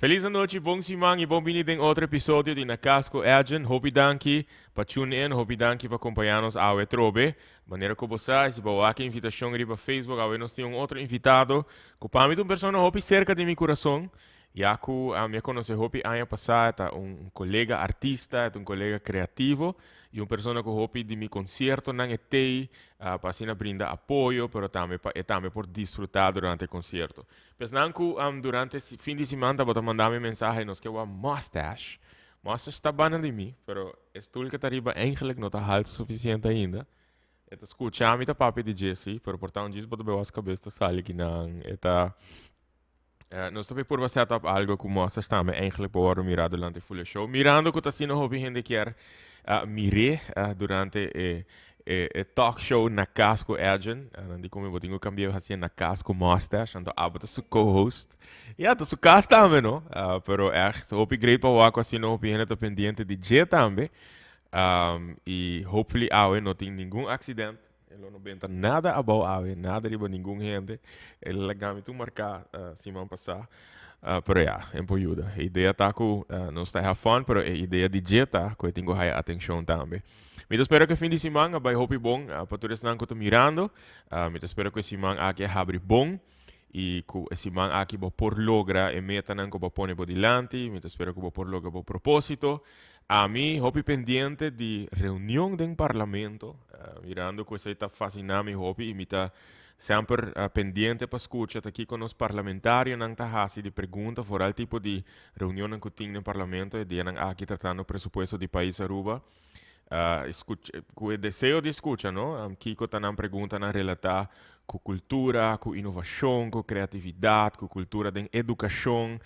Feliz nochi, bon siman y bon bini den otro episodio di Na Cas cu Edjean. Hopi danki pa tune in, hopi danki pa acompaña nos awe trobe. Manera cu bo sa, si bo wak invitacion riba Facebook, awe nos tin un otro invitado cu pa mi ta un persona hopi cerca di mi curason, ya cu mi a conoce hopi aña pasa. Ta un colega artista, ta un colega creativo y un persona cu hopi di mi conciertonan e tey pa asina brinda apoyo, pero tambe pa e tambe por disfruta durante e concierto. Pesnan cu durante fin di siman tabata manda mi mensahe, nos ke wak Mustache. Mustache ta banda di mi, pero e stoel cu ta riba eigenlijk no ta halto suficiente ainda. E ta scucha mi ta papia di dje si, pero por ta un djis bo ta bay was cabes ta sali kinan. E ta nos ta bay purba set up algo cu Mustache tambe eigenlijk por wordo mira durante full e show. Mirando cu ta asina hopi hende kier mire durante e talk show Na Cas cu Edjean. Nan di cu mi bo tin cu cambia haci Na Cas cu Mustache, anto abo ta su co-host. Ya, ta su cas tambe, no? Pero echt, hopi great pa wak cu asina hopi hende ta pendiente di dje tambe. Y hopefully awe no tin ningun accident. E lo no benta nada abou awe, nada riba ningun hende. El a laga mi tur marca siman pasa. Pero ya, en por yuda. E idea ta cu nos ta have fun, pero e idea di dje ta cu e tin cu haya atencion tambe. Mi ta spera cu e fin di siman a bay hopi bon pa tur esnan cu ta mirando. Mi ta spera cu e siman aki a habri bon y cu e siman aki bo por logra e metanan cu bo a pone bo dilanti. Mi ta spera cu bo por logra bo proposito. Ami hopi pendiente di reunion den Parlamento, mirando cu esey ta fascina mi hopi y mi ta semper pendiente pa scucha ta kico nos parlamentarionan ta haci di pregunta vooral tipo di reunionnan cu tin den Parlamento e dianan aki tratando presupuesto di pais Aruba. Cu e deseo di scucha, no? Kico ta nan preguntanan relata cu cultura, cu innovacion, cu creatividad, cu cultura den educacion,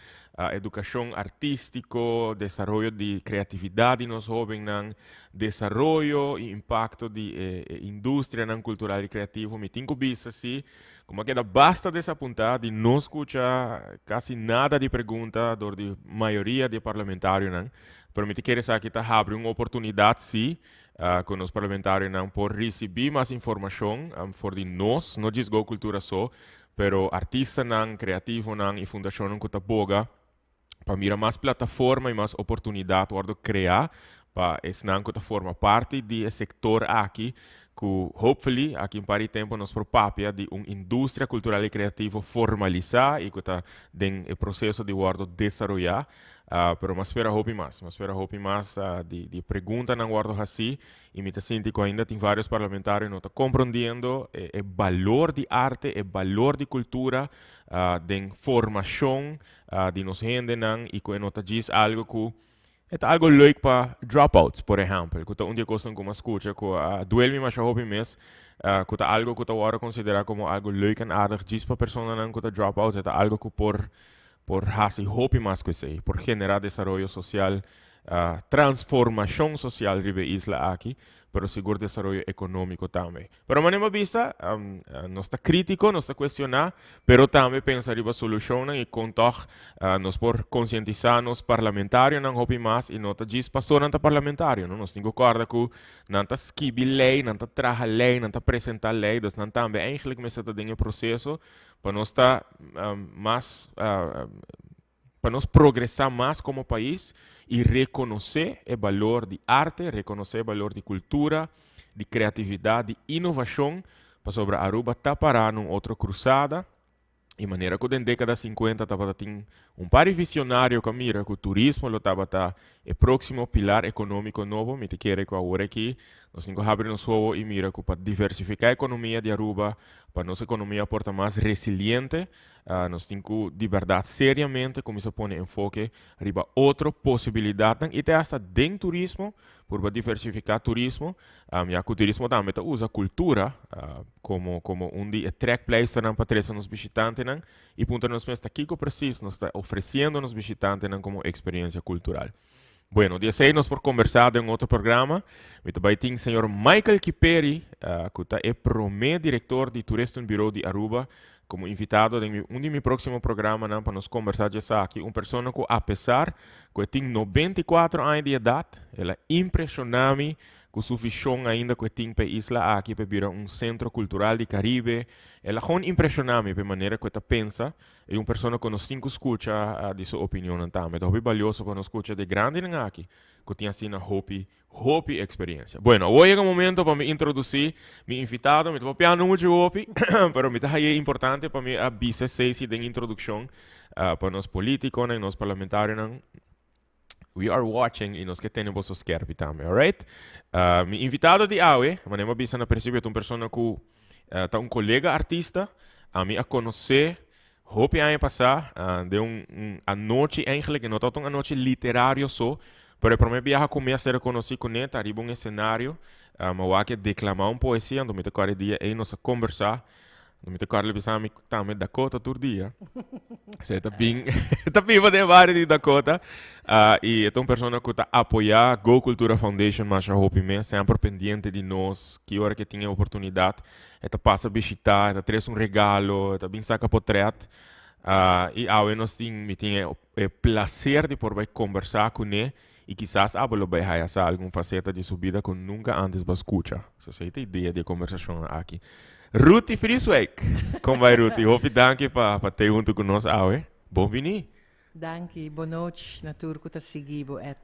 educacion artistico, desaroyo di creatividad di nos hobennan, desaroyo y impacto di e industrianan cultural y creativo. Mi tin cu bisa si, como a keda basta desapunta di no scucha casi nada di pregunta door di mayoria di e parlamentarionan. Pero mi ta kere esaki ta habri un oportunidad si cu nos parlamentarionan por ricibi mas informacion for di nos, no djis Go Cultura so, pero artistanan, creativonan y fundacionnan cu ta boga pa mira mas plataforma y mas oportunidad wordo crea pa esnan cu ta forma parti di e sector aki, cu hopefully aki un par di tempo nos por papia di un industria cultural y creativo formalisa y cu ta den e proceso di wordo desaroya. Pero m'a spera hopi mas. M'a spera hopi mas di preguntanan wordo haci y mi ta sinti cu ainda tin varios parlamentario no ta comprondiendo e balor di arte, e balor di cultura den formacion di nos hendenan y cu e no ta djis algo cu e ta algo leuk pa dropouts, por ehempel, cu ta un di e cosnan cu m'a scucha cu a duel mi masha hopi mes, cu ta algo cu ta wordo considera como algo leuk en aardig djis pa personanan cu ta dropouts. E ta algo cu por haci hopi mas cu esey, por genera desaroyo social, transformacion social riba e isla aki, pero sigur desaroyo economico tambe. Pero manera mi a bisa, nos ta critico, nos ta cuestiona, pero tambe pensa riba solucionnan y con toch nos por concientisa nos parlamentarionan hopi mas y no ta djis paso nan ta parlamentario, no? Nos tin cu corda cu nan ta skibi ley, nan ta traha ley, nan ta presenta ley, dus nan tambe eigenlijk mester ta den e proceso pa nos ta mas, pa nos progresa mas como pais y reconoce e balor di arte, reconoce e balor di cultura, di creatividad, di innovacion, pasobra Aruba ta para na un otro cruzada y manera cu den decada 50 tabata tin un par di visionario cu a mira cu turismo lo tabata e proximo pilar economico nobo, mi ta kere cu awor aki nos tin cu habri nos wowo y mira cu pa diversifica economia di Aruba, pa nos economia por ta mas resiliente, nos tin cu di berdad seriamente cuminsa pone enfoke riba otro posibilidadnan y te hasta den turismo, purba diversifica turismo, ya cu turismo tambe ta usa cultura como un di e trekpleisternan pa trece nos bishitantenan y puntra nos mes ta kico precies nos ta ofreciendo nos bishitantenan como experiencia cultural. Bueno, di esey nos por conversa den otro programa. Mi ta bay tin señor Michael Kiperi, cu ta e prome director di Toeristenbureau di Aruba, como invitado den un di mi proximo programanan pa nos conversa dje esaki. Un persona cu apesar cu e tin 94 aña di edad, el a impresiona mi. Ku su vishon ainda ku e tin pa e isla aki pa e bira un sentro kultural di Karibe. El a gewoon impreshoná mi pa e manera ku e ta pensa. E un persona ku nos tin ku skucha di su opinionnan tambe. Ta hopi balioso pa nos skucha di e grandinan aki ku tin asina hopi, hopi eksperensia. Bueno, awor yega momento pa mi introdusí mi invitado. Mi ta papiando muchu hopi, pero mi ta hañ'é importante pa mi a bisa esei si den introdukshon pa nos polítikonan i nos parlamentarionan. We are watching y nos ke tene boso skerpi tambe, alright? Mi invitado di awe, manera mi a bisa na principio, ta un persona cu ta un colega artista. Ami a conoce hopi aña pasa den un, un anochi eigenlijk, e no tabata un anochi literario so, pero e prome biaha cu mi a ser conoci cune ta riba un escenario. Mi a wak e declama un poesia, anto mi ta acorda e dia ey nos a conversa. Mi ta kòrda bisa mi tambe Dakota tur dia. Se ta bin, ta biba den bario di Dakota. Ah, i e ta un persona ku ta apoyá Go Cultura Foundation masha hopi mes, semper pendiente di nos, ki ora ke tin e oportunidat, e ta pasa bishitá, e ta trese un regalo, e ta bin saka potrèt. Ah, i awe nos tin, mi tin e e placer di por bai kombersá kuné i kisas abo lo bai haya sa algun faseta di su bida ku nunka antes bo a skucha. So esei ta idea di e kombersashonnan aki. Ruthie Vrieswijk! Kon bai Ruthie? Hopi danki pa pa tei huntu ku nos awe. Bon bini! Danki. Bon nochi na tur ku ta sigui bo Ed.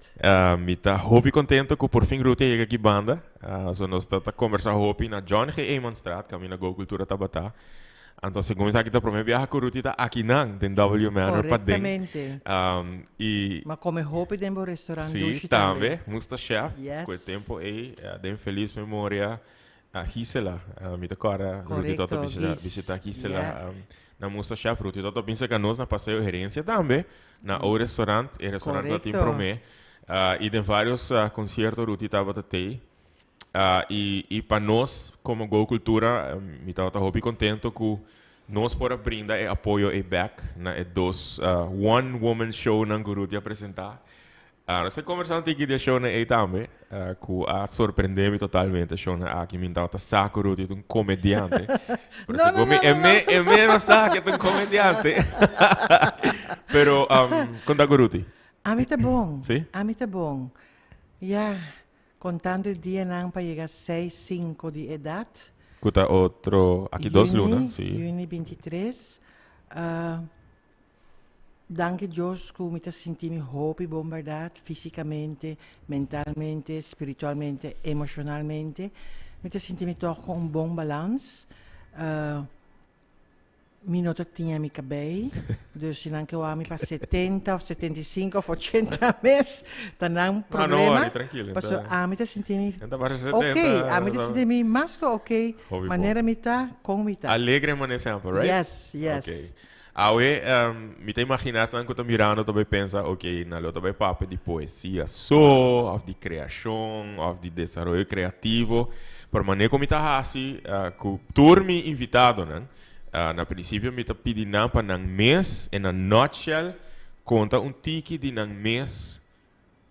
Mi ta hopi kontento ku por fin Ruthie a yega aki banda. So nos ta ta kombersá hopi na John G. Emanstraat kaminda Go Kultura tabata. Anto segun esaki ta prome biaha ku Ruthie ta akinan den W Manor paden. Korektamente. I. M'a kome hopi den bo restaurant Si, dushi tambe. tambe. Musta Chef. Yes. Ku e tempo ei, den felis memoria, Gisela. Mi ta kòrda Ruthie tabata Korekto, bishita, Gis. bishita Gisela Yeah. na Musta Chef. Ruthie tabata bin serka nos na Paseo Herencia tambe, na O Restaurant, e restaurant ku a tin Korekto. prome. I den varios konsierto Ruthie tabata tei. Y y pa nos como Go Cultura mi tabata hopi contento cu nos por a brinda e apoyo ey bek na e dos one woman shownan cu Ruthie a presenta. Nos a conversa un tiki di e shownan ey tambe cu a sorprende mi totalmente e shownan aki. Mi tabata sa cu Ruthie ta un comediante. Pero No, no, segun mi no, e no, me no. e me no sa cu e ta un comediante. Pero con ta cu Ruthie? Ami ta bon. Si? Ami ta bon. Ya. Contando e dianan pa yega seis cinco di edad. Cu ta otro, aki dos luna, si. Juni 23. Danki Dios cu mi ta sinti mi hopi bon berdad, fisicamente, mentalmente, spiritualmente, emocionalmente. Mi ta sinti mi toch cu un bon balans. Mi no ta tin mi cabei, dus si nan ke wak mi pa 70 of 75 of 80 mes, ta nan No, no problema. worry, tranquilo. Paso ami ta sinti mi Enta para 70. ok, ami ta sinti mi mas ku ok, Hopi bon. Manera mi ta, kon mi ta. Alegre manera semper, right? Yes. Ok. Awe, mi ta imagina esnan ku ta mirando ta bai pensa, ok, nan lo ta bai papia di poesia so, of di kreashon, of di desaroyo kreativo. Pero manera ku mi ta hasi ku tur mi invitadonan, Na prinsipio mi ta pidi nan pa nan mes, in a nutshell, konta un tiki di nan mes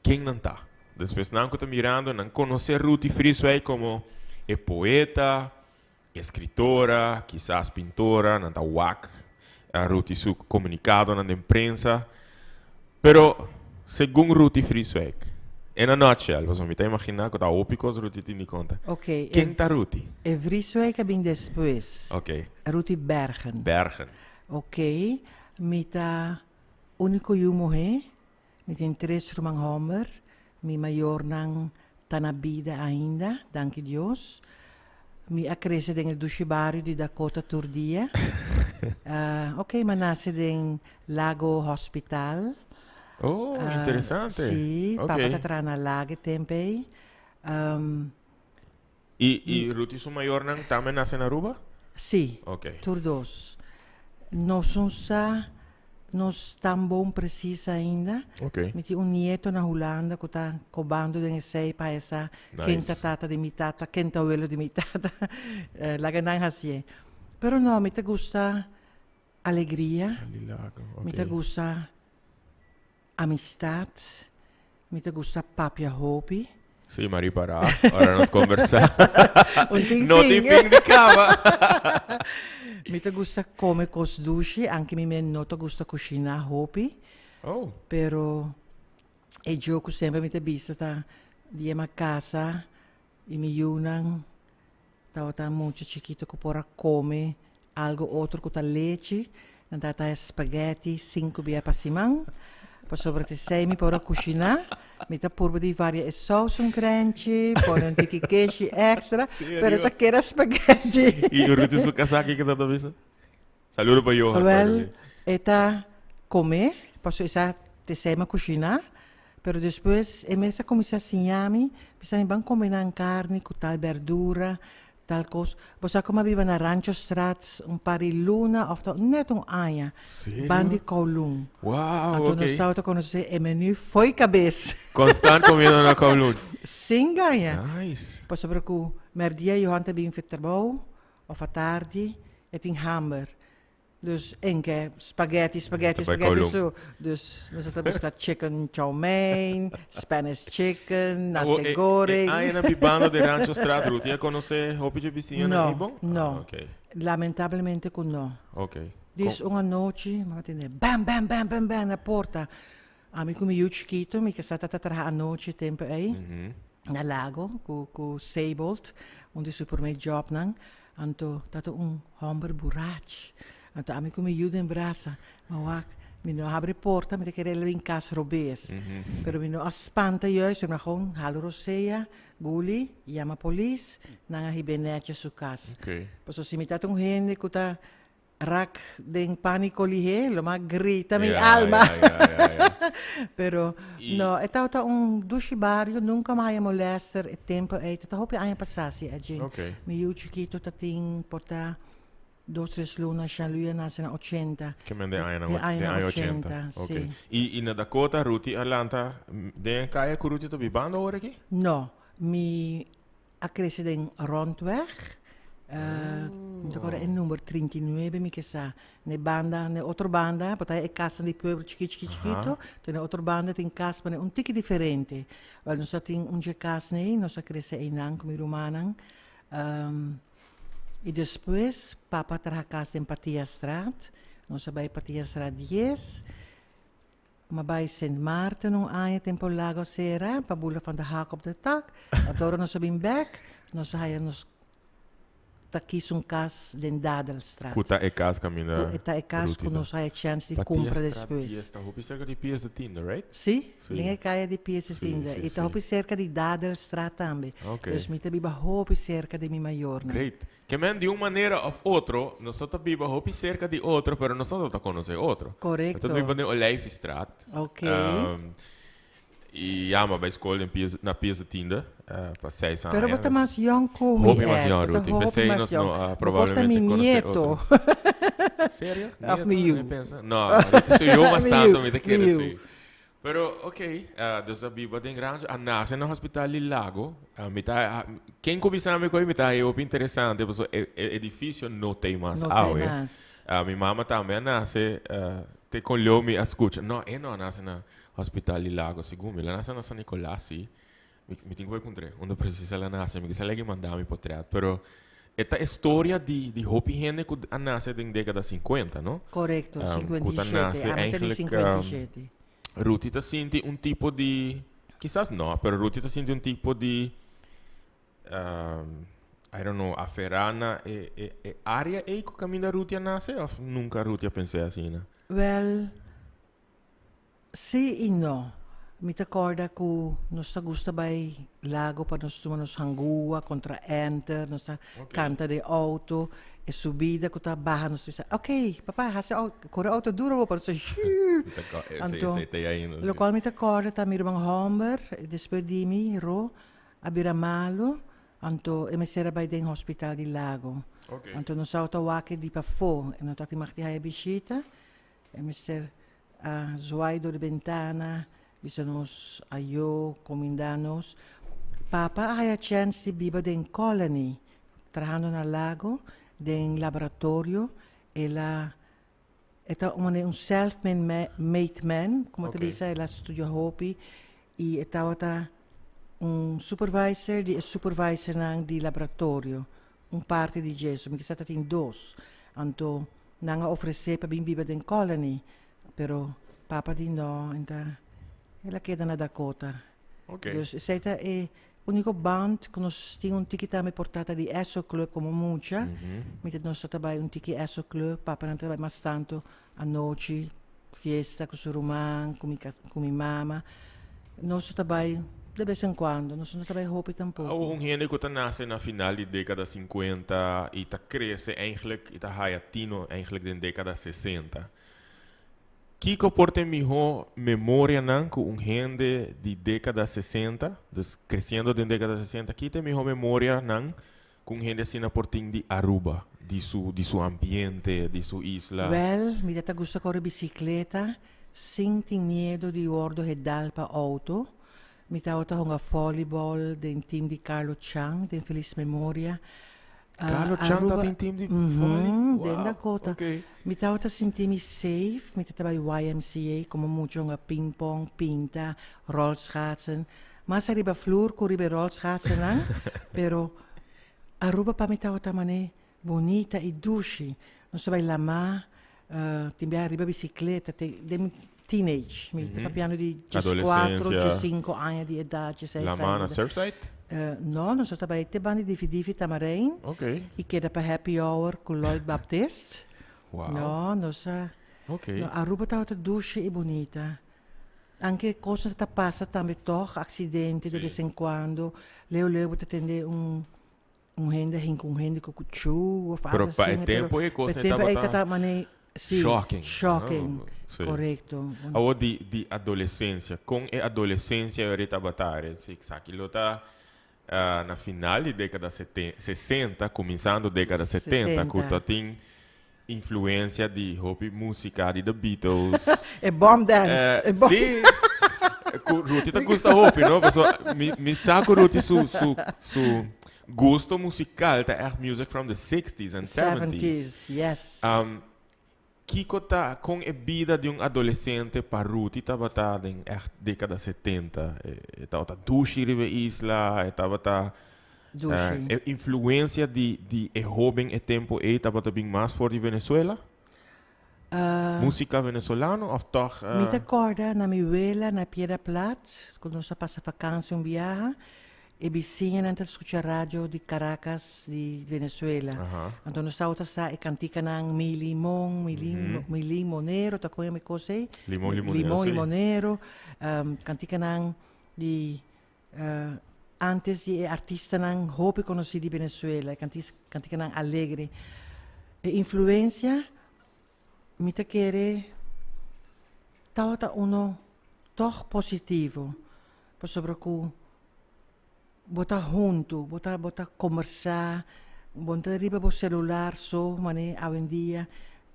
ken nan ta. Despues nan ku ta mirando nan konosé Ruthie Vrieswijk komo e poeta, eskritora, kisas pintora, nan ta wak Ruthie su komunikadonan den prensa. Pero segun Ruthie Vrieswijk, in a nutshell, pasobra mi ta imaginá ku ta hopi kos Ruthie tin di konta. Ok, Ken ta Ruthie? E Vrieswijk a bin despues. Ok. Ruthie Bergen. Bergen. Ok, mi ta úniko yu muhé, mi tin tres ruman hòmber, mi mayornan ta na bida ainda, danki Dios. Mi a krese den e dushi bario di Dakota tur dia. Ok, mi a nase den Lago Hospital. Oh, interesante. Sí, papa ta traha na Lago e tempo ei. I, i Ruthie su mayornan tambe nase na Aruba? Sí, tur dos. Nos un sa nos tan bon precies ainda. Mi tin un nieto na Hulanda ku ta kobando den esei pa e sa ken ta tata di mi tata, ken ta welo di mi tata. Laga nan hasié. Pero no, mi ta gusta alegria, mi ta gusta Amistad, mi ta gusta papia hopi. Sí, m'a ripará ora nos kombersá. Un tin No tin fin di kaba. Mi ta gusta kome kos dushi, anke mi men no ta gusta kushiná hopi. Oh. Pero e joke ku semper mi ta bisa ta, dia m'a kasa. I mi yunan tabata mucha chikito ku por a kome algu otro ku ta lechi. Nan tabata haña spaghetti sinku bia pa siman. Pasobra t'esei mi por a kushiná. Mi ta purba di varia e sous un krenchi, pone un tiki keshi extra, pero ta keda spaghetti. I Ruth su kasá kiko ta ta bisa? Saludo pa Johan. Wel, e ta come, pasobra e sa t'esei mi a kushiná. Pero despues e mes a kuminsá siña mi, bisa mi ban come nan karni ku tal berdura, tal kos. Bo sa ku mi a biba na Ranchostraat un par di luna òf ta nèt un aña, Serio? ban di Kowloon. Wow, Anto nos ok. tabata konosé e menu fo'i kabes. Konstant komiendo na Kowloon. Sin gaña. Nice. Pasobra ku mèrdia Johan ta bin for trabou òf atardi e tin hamber. Dus enke spaghetti, spaghetti, Ta bai spaghetti Kowloon. so. Dus nos ta busca chicken chow mein, Spanish chicken, Awo, nasi e, e goreng. aña na bibando den Rancho Straat, Ruth, ya conoce hopi dje bisiñanan No, ei bon? Ah, no. ok. Lamentablemente cu no. Ok. Dis Con un anochi, mama tende bam, bam, bam, bam, bam na porta. Ami cu mi yu chikito, mi casa ta traha anochi tempo ei. Na Lago cu cu Seybold, un di su prome jobnan. Anto ta un homber burach. Anto ami cu mi yu den brasa, mi wak, mi no habri porta, mi ta kere el bin cas robes. Pero mi no a spanta juist, mi a gewoon hala rosea, guli, yama polis, nan a hib'é netjes su cas. Pasobra si mi ta un hende cu ta Rak den panico lihé, lo m'a grita mi alma. Pero no, e tabata un dushi bario, nunca m'a haya molester e tempo ei, ta hopi aña pasá si Edjean. Mi yu chikito ta tin por ta dos tres luna, Jean-Louis a nace na ochenta. Ke men den añanan Den den añanan aña ochenta. ochenta, si. I na Dakota Ruthie a lanta den e kaya ku Ruthie ta bibando awor aki? No, mi a crece den Rondweg. Mi ta acorda e number 39 mi ke sa. Na e banda, na e otro banda, por ta e casnan di pueblo chiki chiki chikito, te na e otro banda tin cas manera un tiki diferente. Wel nos a tin un dje casnan ei, nos a crece einan cu mi rumannan. Y despues papa a traha cas den Patiastraat, nos a bay Patiastraat dies. M'a bai Sint Maarten un aña tempo lago a sera pa bula van de hak op de tak. Anto ora nos a bin bek, nos a haya nos ta kis un kas den Dadelstraat. Ku ta e kas kaminda Ku ta e kas ku nos haya chèns di kumpra despues. Patiastraat 10 ta hopi serka di Pies de Tiende, right? Si, den e kaya di Pies de Tiende. I ta hopi serka di Dadelstraat tambe. Dus mi ta biba hopi serka di mi mayornan. Great. Ke men di un manera of otro nos no ta biba hopi serka di otro pero nos no ta konosé otro. Korekto. Nos ta biba den Olijfstraat. Ok. I ya, mi a bai skol den Pius, na Pius de Tiende pa seis aña. Pero bo ta mas yòn ku mi, Hopi mas Ed. yòn, Bo ta Ruthie. hopi P'esei mas nos yòn. no a Bo por ta probablemente mi konosé nieto. otro. Serio? Of mi Nieto? yu. Mi pensa. No, Ruthie su yu mas Mi tantu yu, mi ta mi kere yu. si. Pero, ok, dus a biba den rancho, a nace na hospital di Lago. Mi ta, ken cu bisa mi cu mi ta hopi interesante, pasobra e, e edificio no t'ey mas No t'ey awe. mas. Mi mama tambe a nace, te con leu mi a scucha, no, e no a nace na hospital di Lago, segun mi, el a nace na San Nicolas, si. Mi, mi tin cu bay puntr'e unda precies el a nace, mi kisa legi manda mi potret, pero e ta e storia di, di hopi hende cu a nace den decada cincuenta, no? Correcto, Cu ta 57, nace ami ta di eigenlijk, 57. Ruthie ta sinti un tipo di, kisas no, pero Ruthie ta sinti un tipo di, I don't know, aferá na e, e, e área ei ku kaminda Ruthie a nase òf nunka Ruthie a pens'é asina? Wèl, sí i no. Mi ta kòrda ku nos ta gusta bai lago pa nos tuma nos hangua kontra enter, nos ta kanta den outo, e subida ku ta baha nos ta bisa, ok, papa hasi kore outo duro bo pa nos ta shuuuu. Anto, lokual mi ta kòrda ta mi ruman hòmber despues di mi, Ro, a bira malu, anto e mester a bai den hospital di Lago. Anto nos a wak di pafó, e no tabata mag di haya bishita, e mester a zwaai door di bentana, bisa nos ayo, cuminda nos. Papa a haya chance di biba den Colony, trahando na Lago, den laboratorio. El a, e ta un manera un self made man, como ta bisa, el a studia hopi y e tabata un supervisor di e supervisornan di laboratorio, un parti di dje, so mi kisa ta tin dos. Anto nan a ofresé pa bin biba den Colony, pero papa di no, enta el a keda na Dakota. Ok. Dus esei ta e. Úniko band ku nos tin un tiki tambe por tata di Esso Club komo mucha. Mi ta nos ta bai un tiki Esso Club, papanan ta bai mas tantu anochi, fiesta ku su ruman, ku mi ku mi mama. Nos ta bai de bes en kuando, nos no ta bai hopi tampoko. Awo un hende ku ta nase na final di dekada sinkuenta i ta krese eigenlijk i ta haya tino eigenlijk den dekada sesenta. Kiko por ta e mihó memorianan ku un hende di dékada sesenta, dus kresiendo den dékada sesenta, ki ta e mihó memorianan ku un hende asina por tin di Aruba, di su di su ambiente, di su isla? Wèl, mi ta ta gusta kore bisikleta sin tin miedu di wòrdu hedal pa outo. Mi tabata hunga vòlibòl den tim di Carlo Chang, den felis memoria. Carlo Chang tabata den tim di vòli? Den Dakota. Mi tabata sinti mi safe, mi tabata bai YMCA komo mucha hunga pingpong, pinta, rolschaatsen. Mas ariba flur ku riba e rolschaatsennan, pero Aruba pa mi tabata manera bunita i dushi. Nos ta bai lamá, tin bia riba bisikleta te den mi teenage. Mi ta papiando di dieskuatro, diesinku aña di edat, dieseis aña di edat. Lamá na Surfside? No, nos ta bai te banda di Difi Difi Tamarijn. I keda pa happy hour ku Lloyd Baptist. No, nos a, no, Aruba tabata dushi i bunita. Anke kosnan ta pasa tambe tòg, aksidente de bes en kuando. Leu leu bo ta tende un Un hende hinka un hende ku kuchú of Pero algo pa e asina, pero tempo e pa kos e tempo ei tabata ta mane sí, shocking. shocking, No, sí. korekto. Awor di di adolesensia, kon e adolesensia ora e tabata? Si esaki lo ta na final di dekada seten sesenta, kuminsando dekada setenta ku Setenta. ta tin influensia di hopi musika di The Beatles. E bomb dance. E bomb. Sí. Ku Ruti ta gusta hopi, no? Paso mi, mi sa ku Ruti su, su, su gusto musical ta echt music from the 60s and 70s. 70s, yes. Kiko ta, kon e bida di un adolescente pa Ruti tabata den echt dekada 70? E, e tabata dushi riba e isla, e tabata Dushi. E influencia di di e hoben e tempo ey tabata bin mas for di Venezuela? Musica venezolano of toch? Mi ta corda na mi wela na Piedra Plat, cu nos a pasa vakantie un biaha, e bisiñanan ta scucha radio di Caracas di Venezuela. Anto nos tabata sa e canticanan Mi limon, mi mi limonero, ta con mi cos ey? Limon limonero, Limon si. limonero, canticanan di Antes di e artistanan hopi konosí di Venezuela, e kantikanan alegre. E influensia mi ta kere tabata uno tòg positivo, pasobra ku bo ta huntu, bo ta bo ta kombersá, bo no ta riba bo selular so manera awendia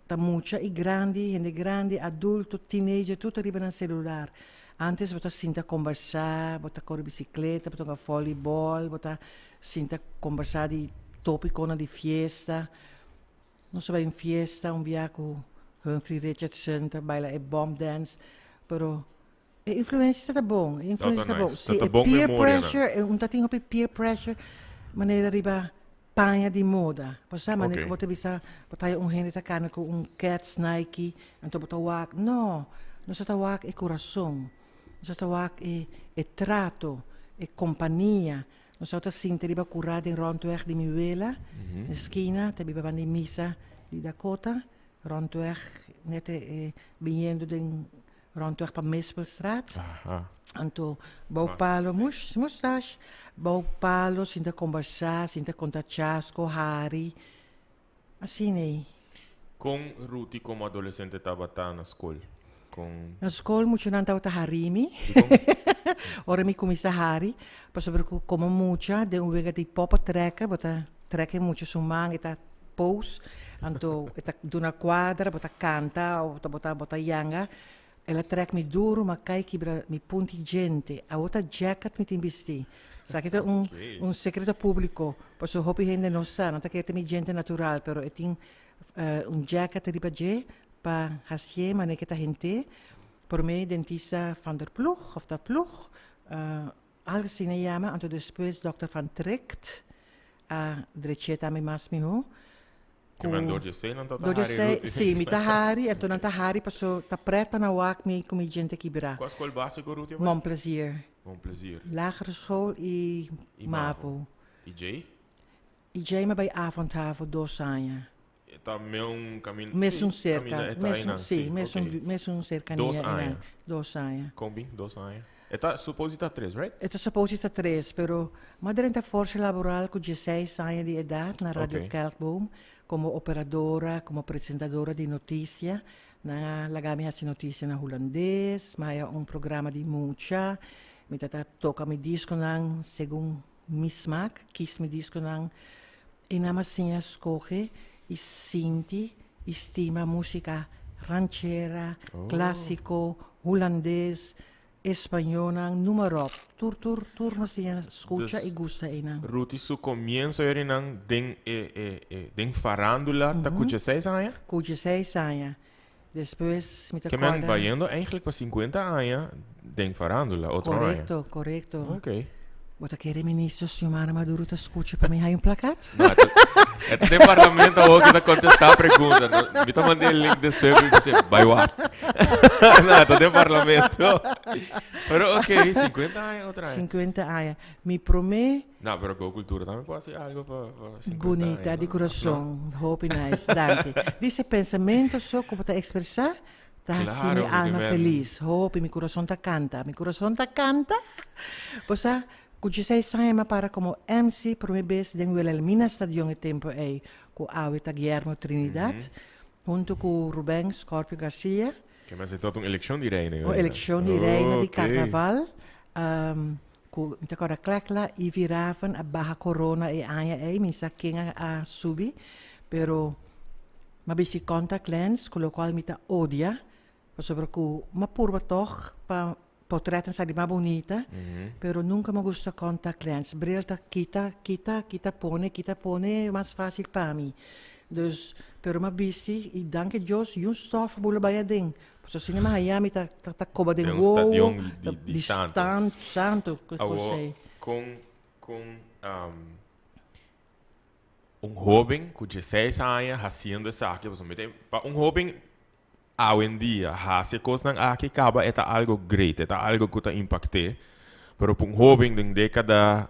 ta mucha i grandi, hende grandi, adulto, teenager tur ta riba nan selular. Antes bo ta sinta kombersá, bo ta kore bisikleta, bo ta hunga vòlibòl, bo ta sinta kombersá di tópikonan di fiesta. Nos a bai un fiesta un bia ku Humphrey Richardson ta baila e bump dance, pero e influensia ta ta bon, e influensia ta bon. Ta Si ta e bon peer memorianan. pressure, e un ta tin hopi peer pressure manera riba paña di moda. Bo sa manera ku bo ta bisa bo ta haya un hende ta kana ku un Keds, Nike, anto bo ta wak. No, nos ta wak e kurason, nos ta wak e e trato, e kompania. Nos tabata sinta riba kura den ròntweg di mi wela, na skina, ta biba banda di misa di Dakota, ròntweg nèt e biniendo den Rondweg pa Mespelstraat. Anto bou palo mush mustache, bou palo sinta kombersá, sinta konta chasko, hari. Asina ei. Kon Ruti komo adolesente tabata na skol? Kon. Na skol muchanan tabata hari mi. Dikon? Ora mi kuminsá hari, pasobra ku komo mucha den un wega di popa trèkè, bo ta trèk e mucha su man, e ta pose, anto e ta duna kuadra, bo ta kanta o bo ta bo ta yanga. El a trèk mi duru, m'a kai kibra mi punti djente. Awor ta jacket mi tin bistí. Esaki ta un un sekreto públiko, pasobra hopi hende no sa, nan ta kere ta mi djente natural, pero e tin un jacket riba dje pa hasié manera ke ta hent'é. Promé dentista Van der Ploeg of ta Ploeg, Algo asina e yama, anto despues Dòkter Van Trikt a drech'é tambe mas mihó. Ke men dor di esei nan ta ta hari Ruti. Si, mi ta hari, enton nan ta hari paso ta pret pa nan wak mi ku mi djente kibrá. Kua skol básiko Ruti a bai? Mon Plezier. Mon Plezier. Lagere school i mavo. I djei? I djei mi a bai avond havo dos aña. E ta meun kaminda. Mesun serka, mesun, si, mesun, mesun serkania. Dos aña. Dos aña. Kon bin dos aña? E ta suppose ta tres, right? E ta suppose ta tres, pero m'a drenta forsa laboral ku dieseis aña di edat na Radio Kelkboom komo operadora, komo presentadora di notisia. Nan a laga mi hasi notisia na hulandes, m'a haya un programa di mucha, mi ta ta toka mi diskonan segun mi smak, kis mi diskonan i nan a siña skohe i sinti i stima músika ranchera, klásiko, hulandes, españolnan, numa ròp. Tur tur tur mi a siña skucha i gusta einan. Ruti su komienso herinan den e e e den farándula ta ku dieseis aña? Ku dieseis aña. Despues mi ta kòrda. Ke men bayendo eigenlijk pa 50 aña den farándula otro aña. Korekto, korekto. Ok. Bo ta kere ministro Xiomara Maduro ta skucha pa mi hay un plakat? No, e ta den parlamento awor ki ta kontestá pregunta. No, mi ta mand'é e link despues mi bisa bai wak. No, e ta den parlamento. Pero ok, 50 aña otro aña. 50 aña. Mi promé. No, pero Go Cultura tambe por haci algo pa pa 50 Bunita, aña, di no? curason. Hopi nice, danki. Dice pensamento so cu bo ta expresa ta haci Claro, mi mi alma men. feliz. Hopi, mi curason ta canta. Mi curason ta canta. Bo sa, cu dieseis aña mi a para como MC prome bes den Wilhelmina Stadion e tempo ey, cu awe ta Guillermo Trinidad, hunto cu Ruben Scorpio Garcia. Ke mester tot un eleccion di reina. Un eleccion di reina di carnaval. Ku mi ta kòrda kla kla Ivy Raven a baha korona e aña ei, mi sa ken a a subi, pero m'a bisti contact lens ku lokual mi ta odia, pasobra ku m'a purba tòg pa portretnan sali mas bunita, pero nunka m'a gusta contact lens. Bril ta kita kita kita pone kita pone mas fásil pa mi. Dus, pero m'a bisti i danki Dios yun stòf a bula bai aden. Pasobra asina mi haya mi ta ta koba den Den un wowo stadion di di di santo. stan santo ku Awo kos ei. kon kon un hoben ku dieseis aña hasiendo esaki pasobra mi ta pa un hoben awendia hasi e kosnan aki kaba e ta algo great e ta algo ku ta impakt'é pero pa un hoben den dekada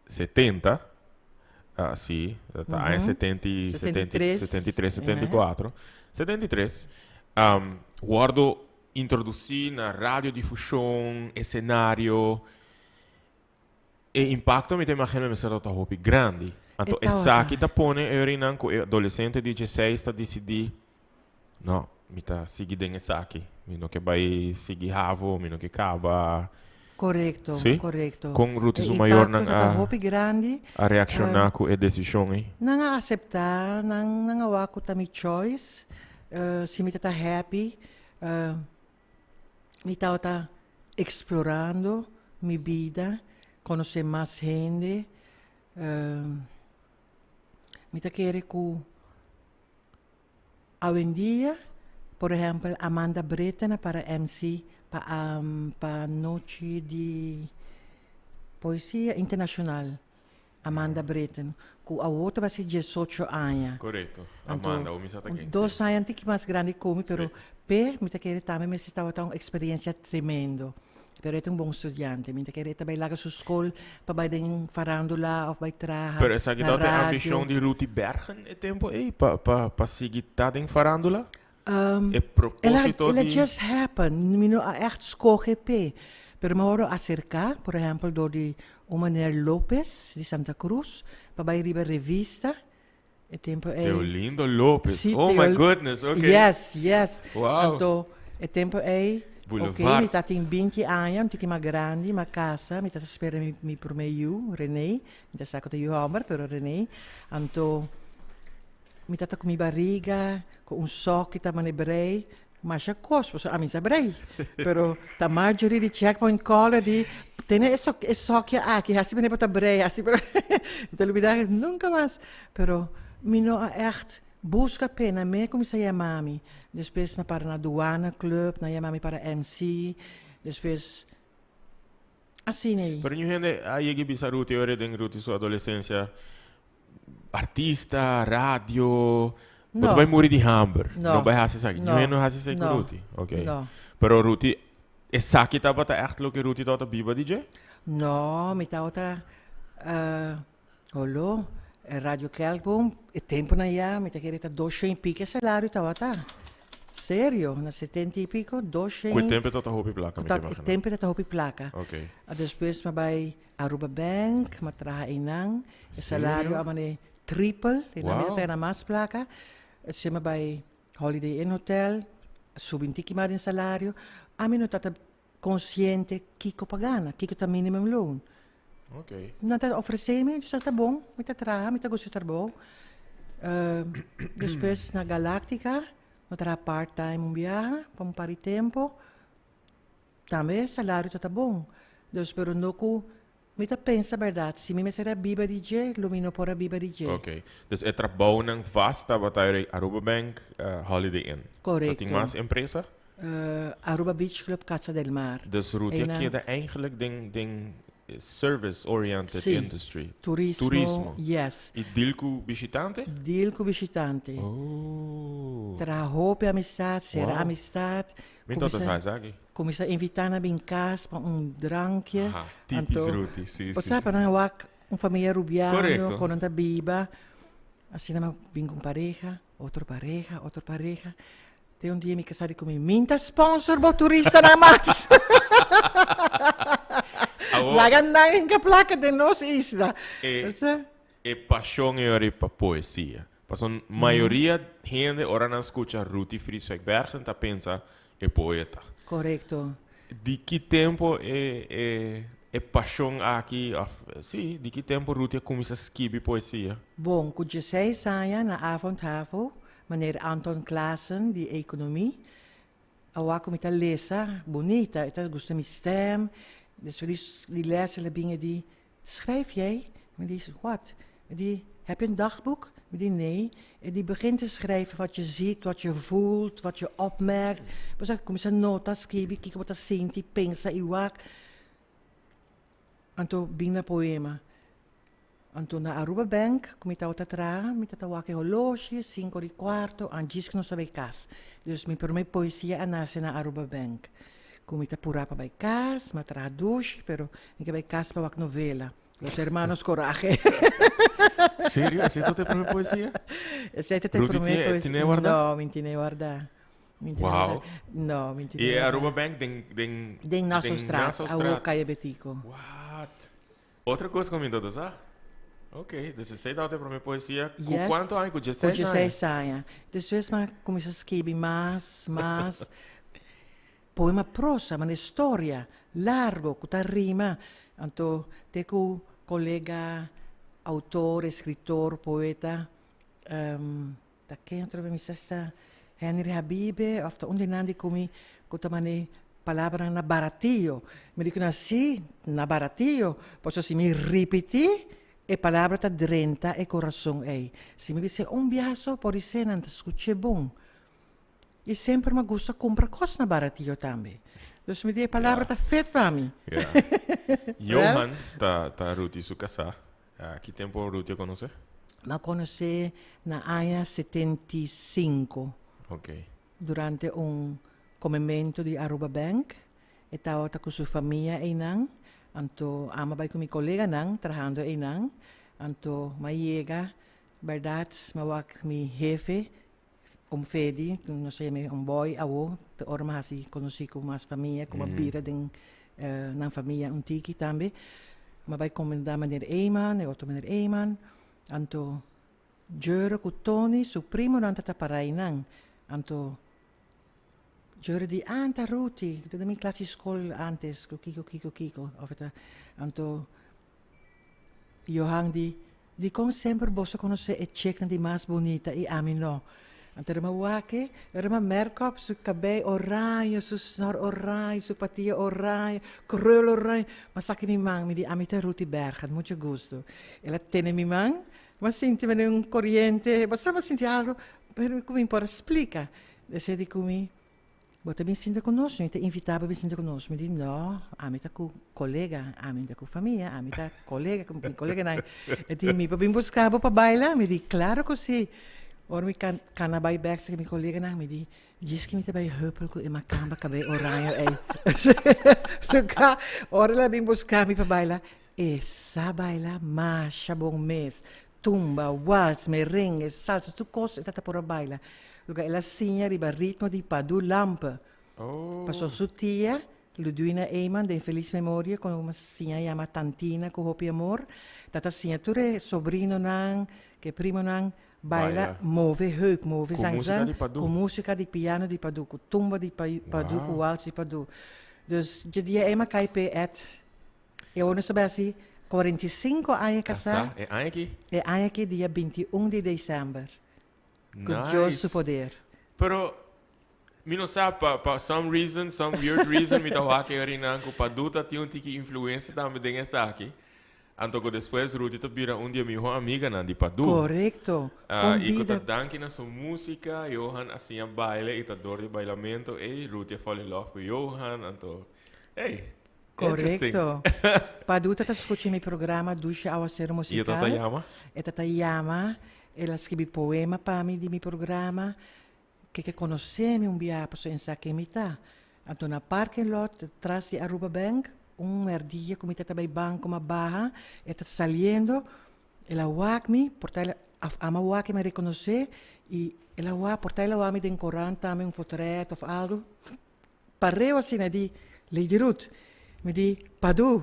70, ah, sí, ta aña 70 y 73. 73, 74, 73, um, wordo introducí na radiodifusión, escenario. E impacto mi ta imagina mester ta hopi grandi. Anto E tabata. esaki ta pone eurinan ku e adolescente di 16 ta decidí, no, mi ta sigui den esaki. Mi no ke bai sigui havo, mi no ke kaba. Korekto, Sí? korekto. Kon Ruti E su mayornan impakto ta a hopi grandi. a reakshoná ku e desishon ei? Nan a aseptá, nan nan a wak ku ta mi choice. Si mi ta ta happy, mi tabata eksplorando mi bida, konosé mas hende. Mi ta kere ku Awendia, por ehèmpel, Amanda Britten a para MC pa pa Nochi di Poesia Internashonal. Amanda Britten, ku awor ta basi diesocho aña. Korekto. Amanda, awor mi sa ta ken. Dos aña un tiki mas grandi ku mi, pero p'e mi ta kere tambe mester tabata un eksperensia tremendo. Pero e ta un bon studiante. Mi ta kere e ta bai laga su skol pa bai den farándula òf bai traha Pero esaki na tabata e radio. ambishon di Ruti Bergen e tempo ei? Pa, pa, pa sigui ta den farándula? E El a, propósito el a di. just happen. Mi no a ègt skohe p'e. Pero mi a wòrdu aserká, por ehèmpel, dor di un meneer Lopez di Santa Cruz pa bai riba revista. E tempo ei. Teolindo Lopez. Sí, Oh my Teol- goodness, ok. Yes, yes. Wow. Anto, e tempo ei, ok, Boulevard. mi tatin binti aña, un tiki mas grandi, m'a casa, mi tata spera mi, mi prome yu, René. Mi ta sa ku ta yu hòmber, pero René. Anto, mi tata ku mi bariga, ku un sòki ta mane brei, masha kos, pasobra ami sa brei. Pero ta Marjorie di Checkpoint Color di, tene e sok, e sòkje aki, hasi manera bo ta brei, hasi pero mi ta lubida nunka mas. Pero mi no a ègt buska p'e, nan me kuminsá yama mi. Despues mi a para na Douane Club, nan yama mi para MC, despues asina ei. Pero ñu hende a yega bisa Ruti ora den Ruti su adolesensia. Artista, radio, bo ta bai muri di hamber. No bai hasi esaki. No hende no hasi esaki ku Ruti. Ok. No. Pero Ruti, esaki tabata ègt loke Ruti tabata biba di dje? No, mi tabata holo, Radio Kelkboom, e temponan ya mi ta kere ta dos shen y piko e salario tabata. Serio, na setenta y piko, dos shen. Ku e tempo e tabata hopi plaka, mi ta imagina. E tempo e tabata hopi plaka. Ok. Despues mi a bai Aruba Bank, mi a traha einan. E salario a mane triple, einan mi ta gana mas plaka. Esei mi a bai Holiday Inn Hotel, a subi un tiki mas den salario. Ami no tabata konsiente kiko pa gana, kiko ta minimum loon. Nan ta ofresé mi, dus ta bon, mi ta traha, mi ta gusta e trabou. Despues na Galactica, mi a traha part time un biaha pa un par di tempo. Tambe e salario ta ta bon. Dus pero no ku mi ta pensa bèrdat, si mi mester a biba di dje, lo mi no por a biba di dje. Ok. Dus e trabounan vast tabata Aruba Bank, Holiday Inn. Korekto. Ta tin mas empresa? Aruba Beach Club Casa del Mar. Dus Ruth a keda eigenlijk den den service oriented industry. Turismo. Turismo. Yes. Y deal cu bishitante? Deal cu bishitante. Oh. Traha hopi amistad, cera amistad. Mi no ta sa esaki. Cuminsa invita nan bin cas pa un drankje. Aha, typisch Ruthie, si, si, Bo sa si. pa nan wak un familia Rubiano, Correcto. con nan ta biba. Asina nan bin cu un pareha, otro pareha, otro pareha. Te un dia mi casa di cu mi, Min ta sponsor bo turistanan mas. Awor. Laga nan hinca placa den nos isla. E, Bo sa? e pasion e ora pa poesia. Pasobra mayoria hende ora nan scucha Ruthie Frieswijk Bergen ta pensa e poeta. Correcto. Di ki tempo e e e pasion aki of si, di ki tempo Ruthie a cuminsa skibi poesia? Bon, cu dieseis aña na avond havo, meneer Anton Klaassen di Economie a wak cu mi ta lesa bunita, e ta gusta mi stem, despues di les el a bin e di, Schrijf jij? Mi di, Wat? E di, Heb je een dagboek? Mi di, Nee. E di, Begin te schrijven wat je ziet, wat je voelt, wat je opmerkt. Bo sa kuminsá nota, skibi kiko bo ta sinti, pensa i wak. Anto bin na poema. Anto na Aruba Bank ku mi tabata traha, mi tabata wak e holoshi, sinku di kuarto, an djis ku nos ta bai kas. Dus mi promé poesia a nase na Aruba Bank. Ku mi ta purá pa bai kas, mi a traha dushi, pero mi ke bai kas pa wak novela, Los Hermanos Coraje. Serio? Esei ta te promé poesia? Esei ta te Rudy promé tiene, poesia. tiene guardá? No, mi tiene guardá. Mi tiene Wow. guardá. No, mi tiene I e guardá. Aruba Bank den, den, Den Nassaustraat, Nassaustraat. awo Kaya Betico. What? Otro kos ku mi no ta sa. Ok, dus esei tabata e promé poesia. Ku Yes. kuantu aña? Ku Ku dieseis aña? dieseis aña. Despues mi a kuminsá skibi mas, mas. Poema prosa, manera storia largo ku ta rima. Anto te ku kolega outor, eskritor, poeta, ta ken otro mi sa si ta Henry Habibe òf ta un di nan di ku mi ku ta mane palabranan na baratio. Mi di ku nan si, na baratio, pasobra si mi ripití e palabra ta drenta e kurason ei. Si mi bis'é un biaha so por dis'é nan ta skuch'é bon. I semper mi gusta kumpra kos na baratio tambe. Dus mi di e palabra ta fet pa mi. Ja. Johan ta ta Ruthie su kasá. Ki tempu Ruthie a konosé? Mi a konosé na aña 75. Ok. Durante un komementu di Aruba Bank. E tabata ku su famia einan. Anto ami a bai ku mi koleganan trahando einan. Anto mi a yega, bèrdat mi a wak mi hefe Om Fedi, nos ta yam'é un boy awo, te ora mi a hasi konosí ku mas famia, ku mi a bira den nan famia un tiki tambe. Mi a bai komendá meneer Eman, e otro meneer Eman. Anto Jure ku Tony, su primonan ta ta pará einan. Anto Jure di, Anta Ruthie, ta den mi klas di skol ántes, ku kiko, kiko, kiko. Òf e ta, anto Johan di, Dikon semper boso konosé e cheknan di mas bunita i ami no? Anto rema wak e, rema merk op su kabei oraño, su snor oraño, su patia oraño, krul oraño. M'a saki mi man, mi di, Ami ta Ruthie Bergen, mucho gusto. El a tene mi man, m'a sinti manera un koriente, bo sa m'a sinti algo, pero ku mi por a splika. Esei di ku mi. Bo ta bin sinta ku nos, mi ta invitá bo bin sinta ku nos. Mi di, No, ami ta ku kolega, ami ta ku famia, ami ta kolega ku mi koleganan. E di, Mi por bin buska bo pa baila? Mi di, Klaro ku si. Ora mi kana bai bèk serka mi koleganan, mi di, Djis ki mi ta bai hupel ku e makamba kabei oraño ei. Luka, ora el a bin buska mi pa baila, e sa baila masha bon mes. Tumba, wals, merengue, salsa, tur kos e ta ta por a baila. Luka el a siña riba ritmo di Padu Lampe. Pasobra su tia, Ludwina Eman, den felis memoria, ku a siña yama Tantina ku hopi amor, ta ta siña tur e sobrinonan, ku e primonan baila move heup, move zang zang, ku musika di piano di Padu, ku tumba di Padu, ku wals di Padu. Dus dje dia ei m'a kai p'e et. E awor nos ta bai hasi 45 aña kasá. Kasá e aña aki? E aña aki dia 21 di december. Ku Dios su poder. Pero mi no sa pa pa some reason, some weird reason mi ta wak e orinan ku Padu ta tin un tiki influensia tambe den esaki. Anto ku despues Rudy ta bira un di e miho amiganan di Padu. Korekto. Kon I ku ta bida. danki na su musika, Johan a siña baile i ta dor di bailamento ei, Rudy a fall in love ku Johan, anto ey. Korekto. Padu ta ta skucha mi programa Dushi Awasero I e ta ta Musikal. yama? E ta ta yama, el a skibi poema pa mi di mi programa. Ke ke konosé mi un bia pasobra e sa ken mi ta. Anto na parking lot tras di Aruba Bank, un mèrdia ku mi ta ta bai banko m'a baha, e ta saliendo, el a wak mi, por ta el a ama wak i mi a rekonosé, i el a wak, por ta el a wak mi den korant tambe un potrèt òf algu. Pareu asina di Lady Ruth. Mi di, Padu!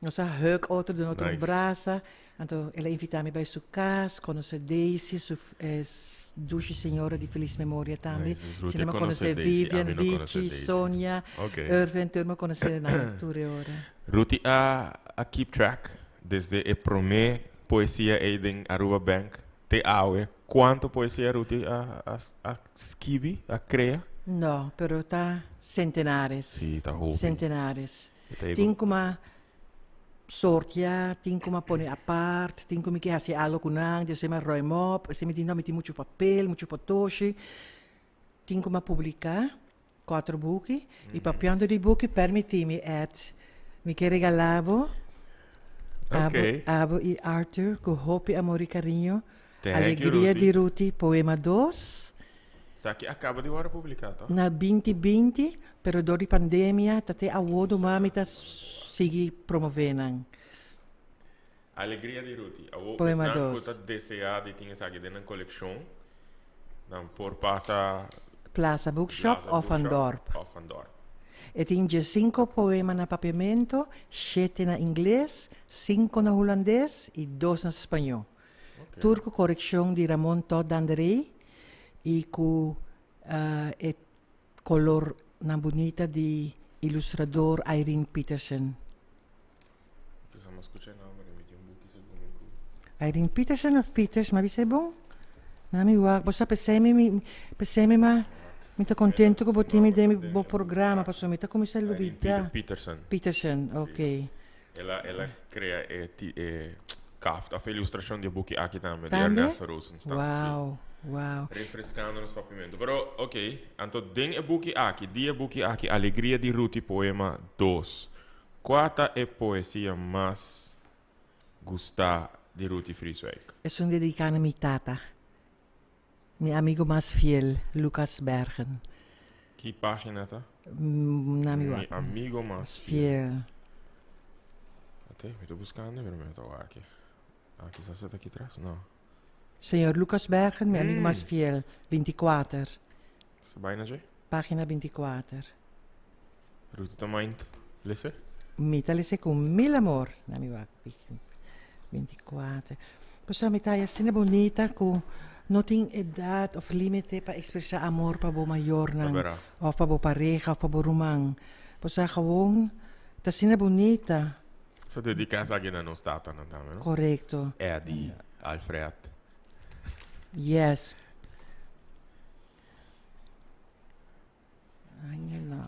Nos a hug otro, duna otro un brasa. Anto el a invita mi bai su cas, conoce Daisy, su dushi señora di feliz memoria tambe. Si no mi conoce Vivian, Vichi, Sonia, Irvin, tur mi conoce nan tur e ora. Ruthie a keep track desde e prome poesia ey den Aruba Bank te awe. Cuanto poesia Ruthie a skibi, a crea? No, pero ta centenares. Sí, ta hopi. Centenares. Tin cu m'a sortia, tin cu m'a pone apart, tin cu mi ke haci algo cu nan, despues m'a ruim op, esei mi di no, mi tin mucho papel, mucho potoshi. Tin cu m'a publica cuatro buki y papiando di buki permiti mi Ed, mi ke regala bo, abo, abo y Arthur cu hopi amor y cariño, Alegria di Ruti, poema dos. Esaki a caba di worde publica toch? Na binti binti, pero dor di pandemia ta te awo duma mi ta sigui promove nan. Alegria di Ruti. Awo esnan cu ta desea di tin esaki den nan coleccion, nan por pasa. Plaza Bookshop of Van Dorp. Of Van Dorp. E tin diesinco poema na Papiamento, shete na Ingles, cinco na Hulandes y dos na Spañó. Tur ku korekshon di Ramon Todd Danderey i ku e kolornan bunita di ilustrador Irene Peterson. Irene Peterson of Peters, mi a bisa e bon? Na mi wak, bo sa p'esei mi p'esei mi ma mi ta kontento ku bo tin mi den bo programa pasobra mi ta kuminsá lubidá. Peterson. Peterson, ok. El a el a crea e ti e kaft of ilustracion di e buki aki tambe, di Ernesto Rosenstand. Wow, wow. Refrescando nos papiamento. Pero, ok, anto den e buki aki, di e buki aki, Alegria di Ruti Poema dos, cua ta e poesia mas gusta di Ruti Vrieswijk? Esun dedica na mi tata, mi amigo mas fiel, Lucas Bergen. Ki pagina ta? Na mi wak. Mi amigo mas fiel. Ate, mi ta buscando, pero mi no ta wak aki. Ah, kisas e ta aki tras? No. Señor Lucas Bergen, mi amigo mas fiel, 24. Sa bai na dje? Pagina 24. Ruti ta mind lese? Mi ta lese ku mil amor. Na mi wak 24. Pasobra mi ta haya asina bunita ku no tin edat of limite pa ekspresá amor pa bo mayornan of pa bo pareha of pa bo ruman. Pasobra gewoon ta asina bunita. Sa dediká esaki na nos tatanan tambe, no? Korekto. Eddie, Alfred. Yes. Ay, no.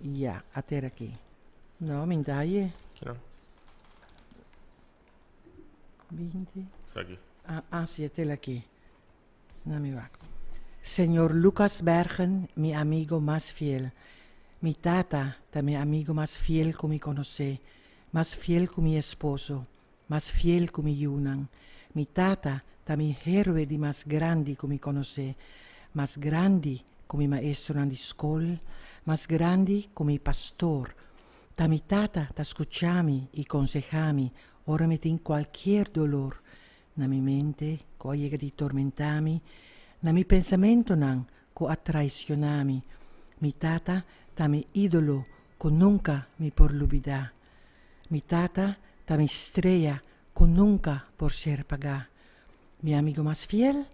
Ya, ater aki. No, mi ta haye. Kino? 20. Esaki. Ah, ah, si, atel aki. Na mi wak. Señor Lucas Bergen, mi amigo mas fiel. Mi tata ta mi amigo mas fiel ku mi konosé, mas fiel ku mi esposo, mas fiel ku mi yunan. Mi tata ta mi héroe di mas grandi ku mi konosé, mas grandi ku mi maestronan di skol, mas grandi ku mi pastor. Ta mi tata ta skucha mi i konsehá mi ora mi tin kualkier dolor na mi mente ku a yega di tormentá mi, na mi pensamentunan ku a traisioná mi. Mi tata ta mi ídolo ku nunka mi por lubidá. Mi tata ta mi strea ku nunka por ser pagá. Mi amigo mas fiel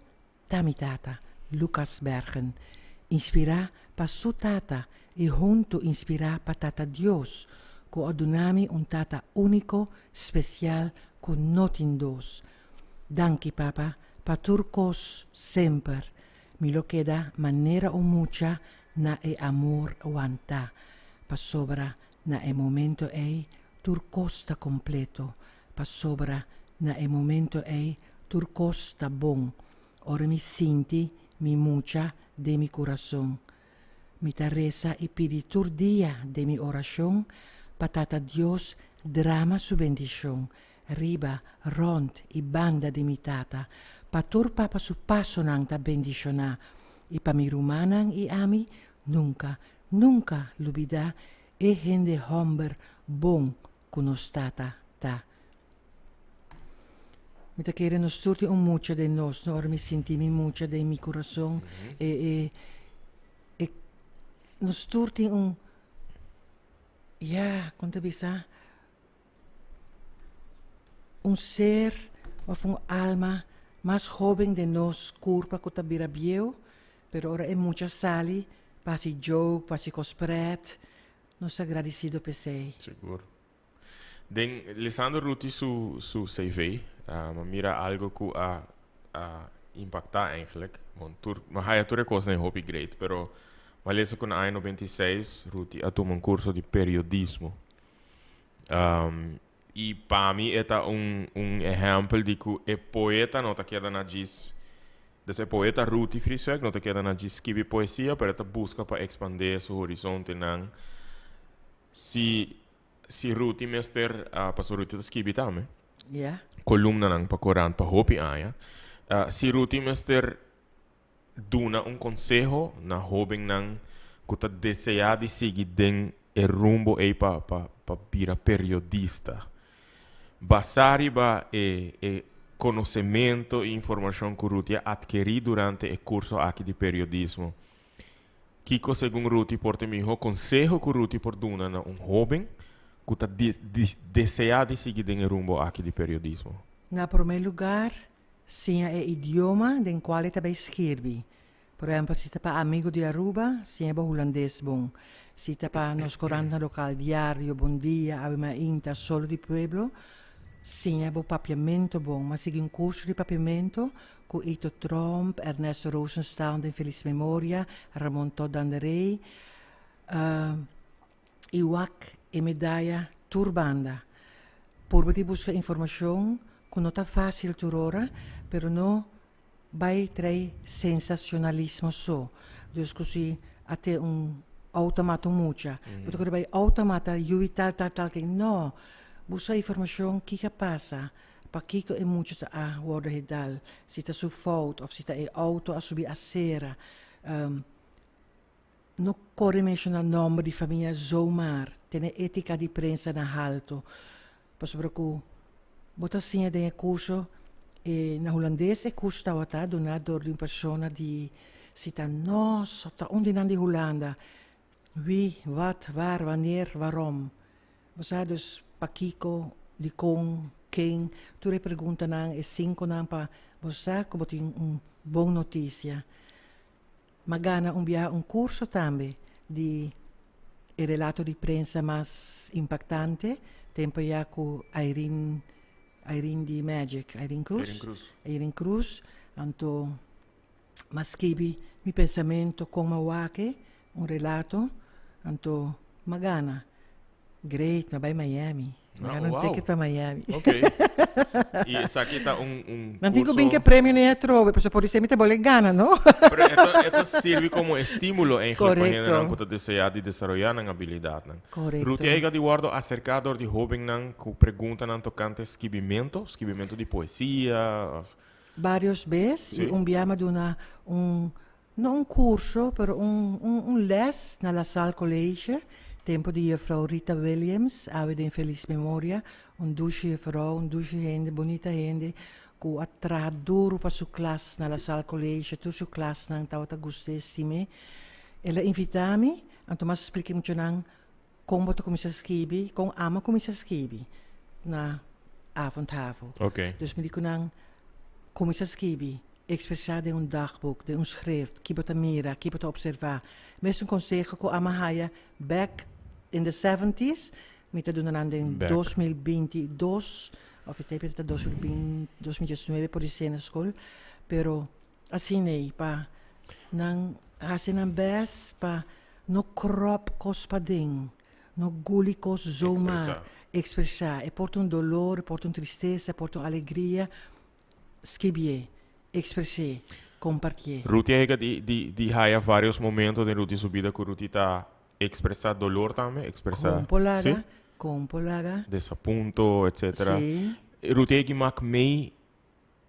ta mi tata, Lucas Bergen. Inspirá pa su tata i huntu inspirá pa Tata Dios, ku a duna mi un tata úniko, spesial ku no tin dos. Danki, papa, pa tur kos semper. Mi lo keda manera un mucha na e amor wantá, pasobra na e momento ei tur kos ta kompleto, pasobra na e momento ei tur kos ta bon, ora mi sinti mi mucha den mi kurason. Mi ta resa i pidi tur dia den mi orashon pa Tata Dios drama su bendishon riba, rònt i banda di mi tata, pa tur papa su pasonan ta bendishoná i pa mi rumannan i ami nunka, nunka lubidá e hende hòmber bon ku nos tata ta. Mi ta kere nos tur tin un mucha den nos, no? Ora mi sinti mi mucha den mi kurason, e, e, e, nos tur tin un, ya, kon ta bisa, un ser òf un alma mas hóben den nos kurpa ku ta bira bieu, pero ora e mucha sali pa hasi joke, pa hasi kos prèt, nos ta gradisido p'esei. Sigur. Den Lisandro Ruti su su CV, mi a mira algo ku a a impaktá eigenlijk. Bon, tur, mi a haya tur e kosnan e hopi great, pero mi a lesa ku na aña 96 Ruti a tuma un kurso di periodismo. I pa mi e ta un un ehèmpel di ku e poeta no ta keda na djis, dus e poeta Ruti Vrieswijk no ta keda na djis skibi poesia, pero e ta buska pa ekspandé su horizontenan. Si si Ruti mester, pasobra Ruti ta skibi tambe. Ya. Kolumnanan pa korant pa hopi aña. Si Ruti mester duna un konseho na hóbennan ku ta deseá di sigui den e rumbo ei pa pa pa bira periodista. Basá riba e e konosementu i informashon ku Ruti a atkerí durante e kurso aki di periodismo, kiko segun Ruti por ta e mihó konseho ku Ruti por duna na un hóben ku ta deseá di sigui den e rumbo aki di periodismo? Na promé lugar, Siña e idioma den cual e ta bay skirbi. Por ehempel, si ta pa Amigo di Aruba, siña bo Hulandes bon. Si ta pa nos corantnan local, Diario, Bon Dia, Awe Mainta, Solo di Pueblo, siña bo Papiamento bon. M'a sigui un curso di Papiamento cu Ito Tromp, Ernesto Rosenstein den feliz memoria, Ramon Todd Danderey, i wak e medaya tur banda. Purba di buska informashon ku no ta fásil tur ora, pero no bai trae sensacionalismo so. Dus ku si a te un outo mata un mucha, bo ta kore bai outo mata yui tal tal tal ken. No, buska informashon kiko a pasa, pakiko e mucha ta a wòrdu hedal, si ta su fout òf si ta e outo a subi asera. No kore menshoná nòmber di famia zomaar, tene étika di prensa na halto. Pasobra ku bo ta siña den e kurso, e na hulandes e kurso tabata duná dor di un persona di si ta nos òf ta un di nan di Hulanda. Wie, wat, waar, wanneer, waarom. Bo sa dus pakiko, dikon, ken, tur e preguntanan, e sinkonan pa bo sa ku bo tin un bon notisia. M'a gana un biaha un curso tambe di e relato di prensa mas impactante, tempo ya cu Irene, Irene di Magic, Irene Cruz. Irene Cruz. Irene Cruz, anto m'a skibi mi pensamento con m'a wak un relato, anto m'a gana. Great, m'a bay Miami. Mi gana un ticket pa Miami. Ok. I esaki ta un un Nan tin ku bin ke premio ni atrobe, pasobra por esei mi ta bole gana, no? Pero e ta e ta sirbi komo estímulo eigenlijk pa hendenan ku ta deseá di desaroyá nan abilidatnan. Korekto. Ruthie a yega di wòrdu aserká dor di hóbennan ku preguntanan tokante skibimentu, skibimentu di poesia òf. Vários bes i un bia mi a duna un No un curso, pero un un un les na La Salle College, tempo di juffrouw Rita Williams, awe den feliz memoria, un dushi juffrouw, un dushi hende, bunita hende, cu a traha duro pa su klas na La Salle College, tur su klasnan tabata gust'é, stim'é. El a invita mi, anto mas splica e muchanan con bo ta cuminsa skibi, con amo a cuminsa skibi na avondtafel. Dus mi di cu nan, cuminsa skibi, expresa den un dagboek, den un schrift, ki bo ta mira, ki bo ta observa. Mesun conseho cu amo a haya back in the seventies, mi ta duna nan den 2022, of e tepia ta 2019 por di ser na school, pero Asina ei pa nan hasi nan bes pa no kròp kos paden, no guli kos zomaar. Ekspresá. E por ta un dolor, e por ta un tristesa, e por ta un alegria. Skibié, ekspres'é, kompartié. Ruti a yega di di di haya varios momento den Ruti su bida ku Ruti ta ekspresá dolor tambe, ekspresá. Kon por laga, kon por laga. Desapunto, etcetera. Sí. Ruti a yega mak mei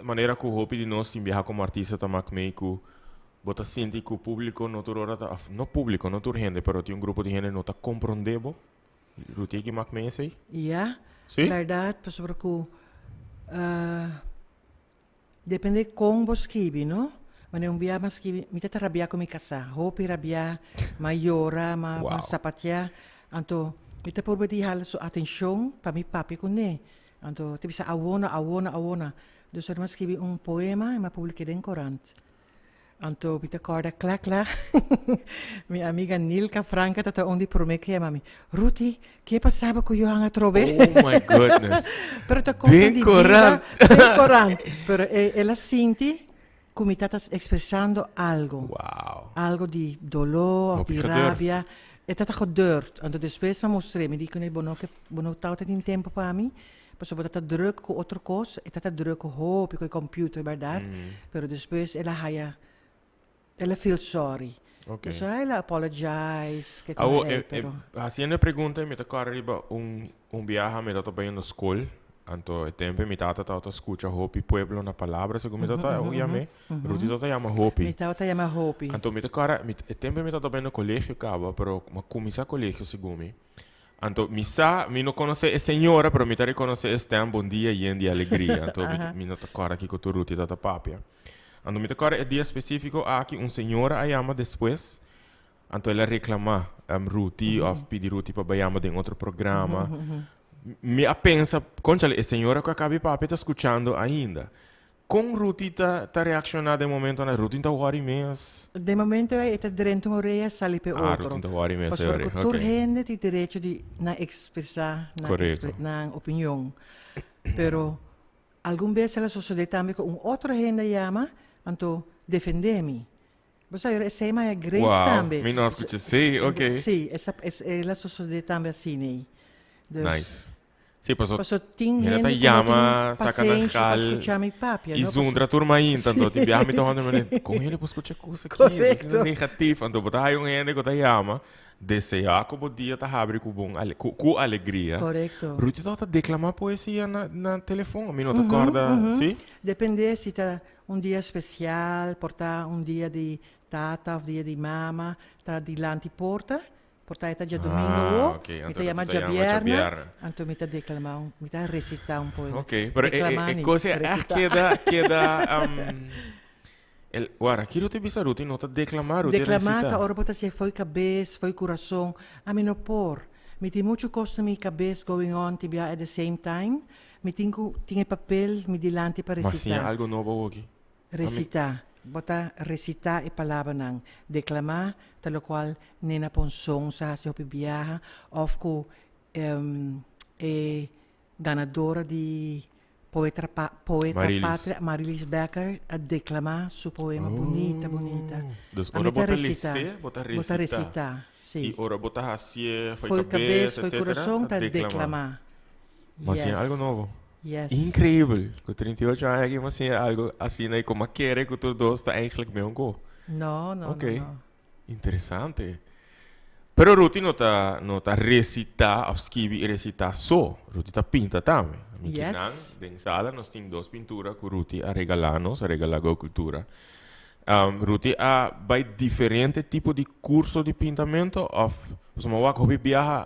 Manera ku hopi di nos tin biaha komo artista ta mak mei ku bo ta sinti ku públiko no tur ora ta, òf no públiko, no tur hende, pero tin un grupo di hende no ta komprondé bo. Ruti a mak mei esei? Ya, Sí? bèrdat, pasobra ku depende kon bo skibi, no? Manera un bia m'a skibi, mi ta ta rabiá ku mi kasá, hopi rabiá, m'a yora, m'a Wow. sapateá, anto mi ta purba di hala su atenshon pa mi papia kuné. Anto ta bisa awona, awona, awona. Dus ora mi a skibi un poema i mi a publik'é den korant. Anto mi ta kòrda kla kla mi amiga Nilka Franca ta ta un di promé ku yama mi, Ruthie, ke pasaba ku Johan atrobe? Oh my goodness. Pero ta kosnan di bida. Den korant. Pero el a sinti ku mi ta ta ekspresando algo. Wow. Algo di doló òf di rabia. E ta ta gedurfd. Anto despues mi a mostr'é, mi di kuné, bo no ke, bo no tabata tin tempu pa mi, pasobra bo ta ta drùk ku otro kos. E ta ta drùk ku hopi ku e computer, bèrdat? Pero despues el a haya, el a feel sorry. Ok. So el a apologize, ke Awo, ku e, ei, e, pero. hasiendo e pregunta mi ta kòrda riba un, un biaha mi tabata bayendo skol, anto e tempu mi tata tabata skucha hopi pueblo na palabra, segun mi tata a yam'é. Ruti tabata yama hopi. Mi tabata yama hopi. Anto mi ta kòrda, mi, e tempu mi tabata bayendo kolegio kaba, pero mi a kuminsá kolegio segun mi. Anto mi sa, mi no konosé e señora, pero mi ta rekonosé e stèm, Bon dia yen di alegria. Anto mi, mi no ta kòrda kiko tur Ruti tabata papia. Anto mi ta kòrda e dia spesífiko aki, un señora a yama despues, anto el a reklamá Ruti òf pidi Ruti pa bai yama den otro programa. Mi a pensa, kónchale, e señora ku a kabi papia ta skuchando ainda. Kon Ruti ta ta reakshoná den momentonan? Ruti ta wòri mes? Den momento ei e ta drenta un orea sali p'e Ah, otro. Ruti ta wòri mes e Pasobra orea, ku tur ok. hende tin derecho di nan ekspresá nan Korekto. nan opinion. Pero algun bes el a sosodé tambe ku un otro hende a yama, anto defendé mi. Bo sa yora esei maya great Wow, tambe. mi no a skucha esei, ok. Sí, esa el a sosodé tambe asina ei. Dus Nice. Sí, paso Paso tin hende ta hende ku no tin yama, saca nan pasenshi pa gal skucha mi papia, i no? zundra tur mainta. Anto tin biaha mi ta wonder mane, kon hende por skucha kos aki? Korekto. Asina negatif. Anto bo ta haya un hende ku ta yama, desea ku bo dia ta habri ku bon ale, ku, ku alegria. Korekto. Ruti tabata deklama poesia na, na telefon. Mi no ta kòrda, sí? Depende si ta un dia spesial, por ta un dia di tata òf dia di mama, ta dilanti porta. Por ta e ta djadomingo Ah, awo, ok. mi Anto ta yama ta yama djabièrnè, djabièrnè. anto mi ta deklamá un, mi ta resitá un poema. Ok, pero e, e, Deklamá e ni, kos e ègt resitá. keda, keda, el, wara, kiko ta bisa Ruti no ta deklamá, Ruti a Deklamá ta resitá. ora bo ta hasié fo'i kabes, fo'i kurason. Ami no por. Mi tin muchu kos na mi kabes going on tin bia at the same time. Mi tin ku tin e papel mi dilanti pa M'a siña resitá. algu nobo awoki. Resitá. Bo ta resitá e palabranan. Deklamá ta lokual Nena Ponson sa hasi hopi biaha òf ku e ganadora di Poetra Poeta Marilis. Patria, Marilis Becker, a deklamá su poema bunita, bunita. Dus Ami ora bo ta ta resitá. les'é, bo ta Bo ta resitá. resitá, I sí. ora bo ta hasié fo'i Fo'i kabes, kabes, fo'i etcétera, kurason ta ta deklamá. deklamá. M'a siña algo nobo. Yes. Increíbel. Cu 38 aña aki m'a siña algo asina y como a kere cu tur dos ta eigenlijk meun go. No, no, Ok. no, no. Interesante. Pero Ruti no ta no ta recita of skibi y recita so. Ruti ta pinta tambe. Mi Yes. kinan den sala nos tin dos pintura cu Ruti a regala nos, a regala Go Cultura. Ruti a bay diferente tipo di curso di pintamento of pasobra mi a wak hopi biaha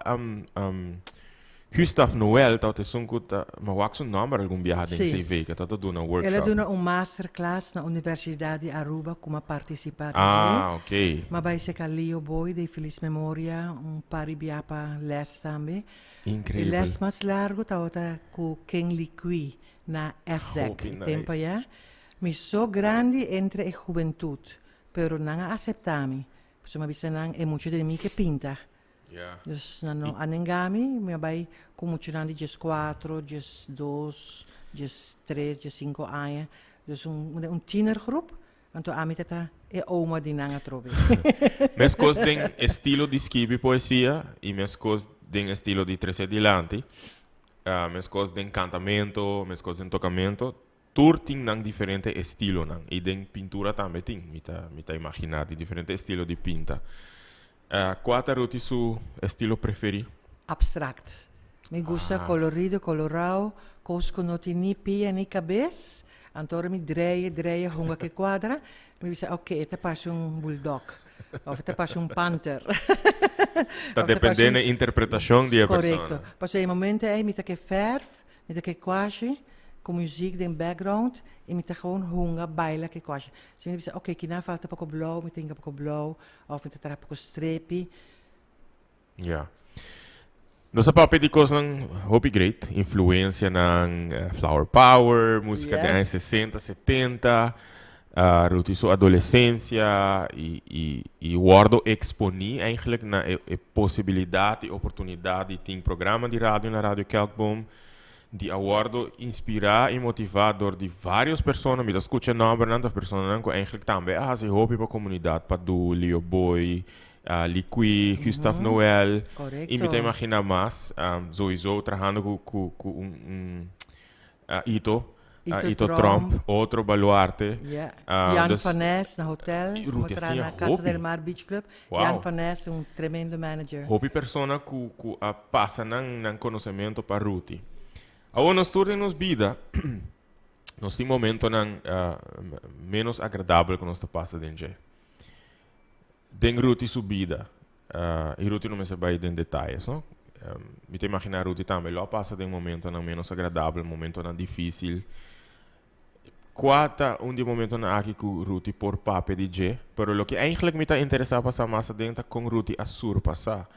Gustav Noel tabata esun cu ta, mi a wak su nomber algun biaha den CV cu tabata duna El a workshop. duna un masterclass na Universidad di Aruba cu mi a participa den dje. Ah, ok. Mi a bay seca Leo Boy di Feliz Memoria un par di biaha pa les tambe. E Increibel. les mas largo tabata cu Ken Li Kui na FDEC. Hopi E tempo nice. aya. Mi so grandi entre e hubentud, pero nan a acepta mi. Pasobra mi a bisa nan e mucha den mi ke pinta. Dus nan no a nenga mi, mi a bai ku muchanan di dieskuatro, diesdos, diestres, diessinko aña. Dus un un tienergroep, anto ami ta ta e oma di nan atrobe. Meskos den estilo di skibi poesia i meskos den estilo di trese dilanti, meskos den kantamento, meskos den tokamento, Tur tin nan diferente estilonan y den pintura tambe tin, mi ta mi ta imagina tin diferente estilo di pinta. Cua ta Ruti su estilo preferi? Abstract. Mi gusta colorido, colorao, cos cu no tin ni pia ni cabes, anto ora mi dreia, dreia hunga ke cuadra, mi bisa ok, e ta parse un bulldog of e ta parse un panter. Ta depende na interpretacion di e persona. Correcto. Pasobra e momento ey mi ta ke verf, Mi ta ke kwashi ku muzik den background i mi ta gewoon hunga, baila ke kwashi. Si mi ta bisa ok kina falta poko blou, mi ta hinka poko blou òf mi ta traha poko strepi. Ya. Nos a papia di kosnan hopi great, influensianan, flower power, musika den aña sesenta, setenta, Ruti su adolesensia i i i wòrdu eksponí eigenlijk na e e posibilidat i oportunidat di tin programa di radio na Radio Kelkboom, di a wòrdu inspirá i motivá dor di vários persona, mi ta skucha nòmbernan ta personanan ku eigenlijk tambe a hasi hopi pa komunidat, Padu, Leo Boy, Liqui, Gustav Noel, i mi ta imaginá mas, souiso trahando ku ku ku un un Ito, Ito Ito Tromp. Tromp, otro baluarte. Ja. Ah, Jan dus van Nes na hotel, I como Ruti tra asina na Casa hopi. del Mar Beach Club. Wow. Jan van Nes, un tremendo manager. Hopi persona cu cu a pasa nan nan conocemento pa Ruti. Awor nos tur den nos bida nos tin momentonan menos agradabel cu nos ta pasa den dje. Den Ruti su bida, y Ruti no mester bay den detayes, no? Mi ta imagina Ruti tambe lo a pasa den momentonan menos agradabel, momentonan dificil. Cua ta un di e momentonan aki cu Ruti por papia di dje? Pero loke eigenlijk mi ta interesa pa sa mas aden ta con Ruti a surpasa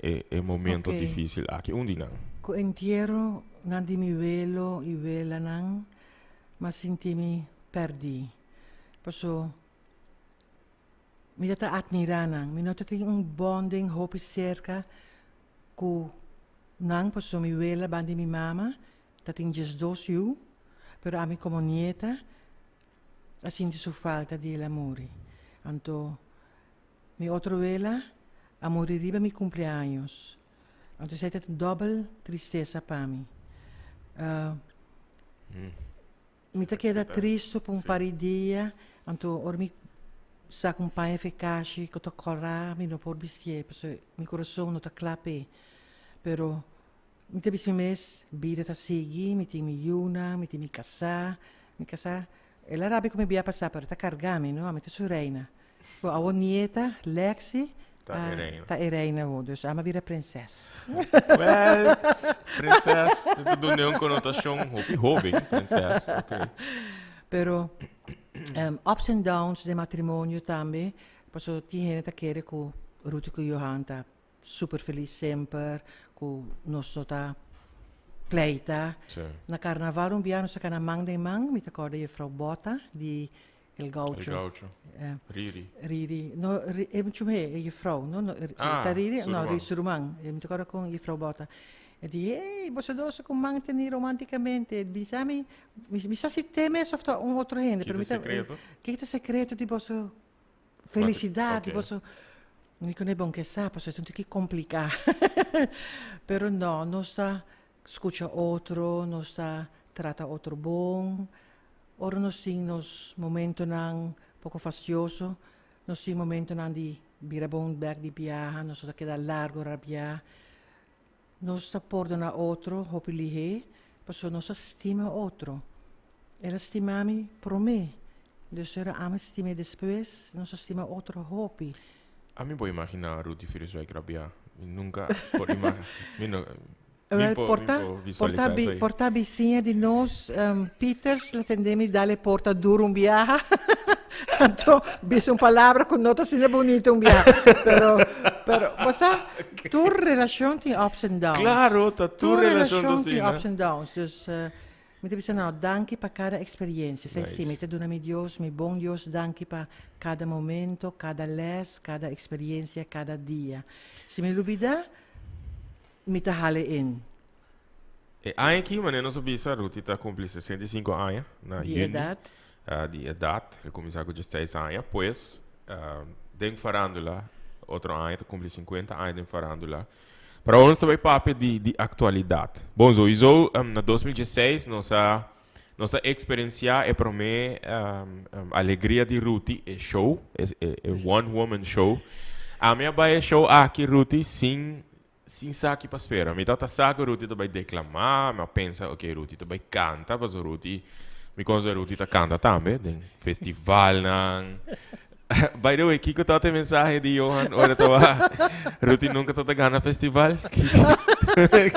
e e momento dificil aki. Un di nan. Cu entiero nan di mi welo y welanan, m'a sinti mi perdi. Paso Mi ta ta admirá nan. Mi no ta tin un bonding hopi serka ku nan pasobra mi wela banda di mi mama ta tin diesdos yu, pero ami komo nieta a sinti su falta di el a muri. Anto mi otro wela a muri riba mi kumpleaños. Anto esei ta dòbel tristesa pa mi. Mi ta keda tristo pa un par di dia, anto ora mi saca un paña fe kashi cu ta cora mi no por bistié pasobra mi corazon no ta cla p'e. Pero mi ta bisa mi mes, bida ta sigui, mi tin mi yunan, mi tin mi casá, mi casá el a rabia cu mi bia pasá pero ta carga mi no, ami ta su reina. Bo awor nieta, Lexi, Ta e reina. Ta e reina awor, dus ami a bira prinses. Well, prinses, ta ta duna un connotacion hopi hoben, prinses, ok. Pero ups and downs den matrimonio tambe, pasobra tin hende ta kere cu Ruth cu Johan ta super feliz semper, cu nos no ta pleita. Na carnaval un bia nos ta cana man den man, mi ta corda juffrouw Botta di El Gaucho. El Gaucho. Riri. Riri. No, e mucho me, e juffrouw, no? No, Ah, ta Riri? su No, ruman. su ruman. Mi ta acorda con juffrouw Botta. E di, hey, boso dos con man teni romanticamente. Bisa mi, mi sa si te mes of ta un otro hende, Ki pero ta mi ta, secreto? Ki ta secreto di boso felicidad, di Ok. boso. Mi con e bon ke sa, pasobra es un tiki complica. Pero no, nos ta. skucha otro, nos ta trata otro bon. Ora nos tin nos momentonan poko fastioso, nos tin momentonan di bira bon bek di biaha, nos no ta keda largo rabiá. Nos ta pordona otro hopi lihé, pasobra nos ta stima otro. El a stima mi promé, dus ora ami stim'é despues, nos ta stima otro hopi. Ami por imaginá Ruthie Frieswijk rabiá. Mi nunka por imaginá. Mi no, mi Wel, por, mi por ta, por por ta, visualisá bi, esei. por ta bisiña di nos, Pieters, la tendé mi dal e porta duro un biaha. Anto, bisa un palabra ku no ta asina bunito un biaha. Pero, pero, bo sa, tur relashon tin ups and downs. Claro, ta tur Tur relashon ta relashon tin asina. ups and downs. Dus, mi ta bisa no, danki pa kada eksperiencia. Esei si, mi Nice. ta duna mi Dios, mi bon Dios, danki pa kada momento, kada les, kada eksperiencia, kada dia. Si mi lubida, mi ta hala in. E aña aki, manera nos a bisa, Ruthie ta cumpli 65 aña na Di juni. edad. Di edad. El cuminsa cu 16 aña. Pues, den farandula, otro aña ta cumpli 50 aña den farandula. Pero awor nos ta bay papia di, di actualidad. Bon, sowieso, na 2016 nos a, nos a experiencia e prome alegria di Ruthie, e show, e, e, e one woman show. Ami a bay e show aki, Ruthie, sin, sin sa ki pa spera. Mi tabata sa ku Ruthie ta bai deklamá, mi a pensa, ok, Ruthie ta bai kanta, pasobra Ruthie, mi konosé Ruthie ta kanta tambe den festivalnan. By the way, kiko tabata e mensahe di Johan ora tawa Ruthie nunka tabata gana festival?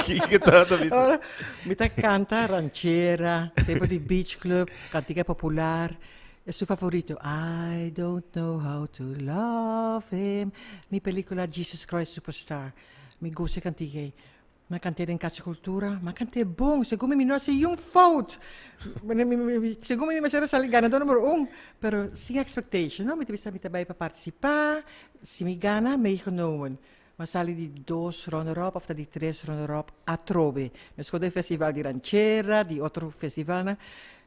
Kiko tabata bisa? Ora mi ta kanta ranchera, tempo di beach club, kantika popular. E su favorito, I don't know how to love him. Mi pelicula Jesus Christ Superstar. Mi gusta e cantica ei. Mi a cant'é den Casa Cultura. Mi a cant'é bon. Segun mi, mi no haci yun fout. Segun mi, mi mester a sali ganador numero un. Pero sin expectation, no. Mi ta bisa mi ta bay pa participa. Si mi gana, meegenomen. Mi a sali di dos runner-up of ta di tres runner-up atrobe. Meskos den festival di ranchera, di otro festivalnan.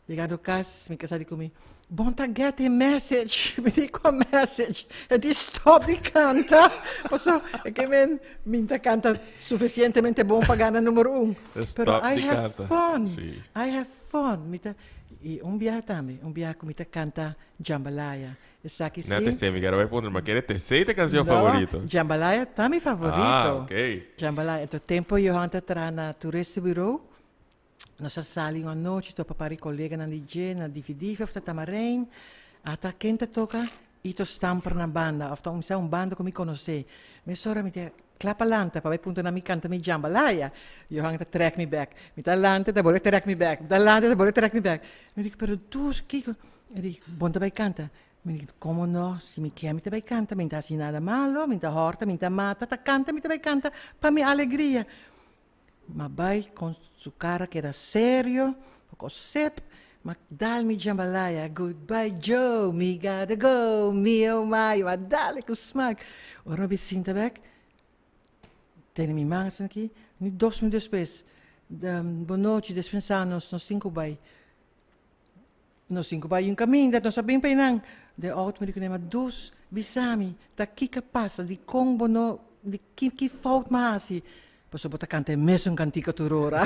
Yegando kas, mi kasá di ku mi, Bon ta get e message. Mi di, Kua message? E di, Stop di kanta. Paso e ke men mi ta kanta sufisientemente bon pa gana numero un. Pero Stop I di have kanta. fun. Sí. I have fun. Mi ta, i un biaha tambe, un biaha ku mi ta kanta jambalaya. Esaki Na sí. tercer, mi quiero ver punto, ma quiere tercer ta canción No, favorito. Jambalaya ta mi favorito. Ah, ok. Jambalaya. Entonces, tempo Johan ta traha na toeristenbureau. Nos a sali un anochi topa par di coleganan di dje na Divi Divi of ta Tamarijn. Ata ken ta toca Ito Stamper na banda of ta un un banda cu mi conoce. Mesora mi ta kla pa lanta pa bay punta na mi canta mi jambalaya. Johan ta trek mi bek. Mi ta lanta, ta bolbe trek mi bek. Mi ta lanta, ta bolbe trek mi bek. Mi di, pero dus kico? E di, Bon ta bai canta? Mi di, Como no? Si mi kier mi ta bai canta, mi n'ta haci nada malo, mi n'ta horta, mi n'ta mata, ta canta mi ta bai canta pa mi alegria. M'a bai con su cara keda serio, poco sep, m'a dal mi jambalaya, Goodbye Joe, mi gotta go, mi oh my, m'a dal e cu smak. Ora mi sinta bek, tene mi man asina aki, ni dos minuut despues, Bon nochi, despensa nos, nos tin cu bai. Nos tin ku bai un kaminda, nos a bin pa einan. De outo mi di kuné, ma Dus, bisa mi, ta kiko a pasa? Dikon bo no, di ki ki fout mi a hasi? Pasobra bo ta kanta e mesun kantika tur ora.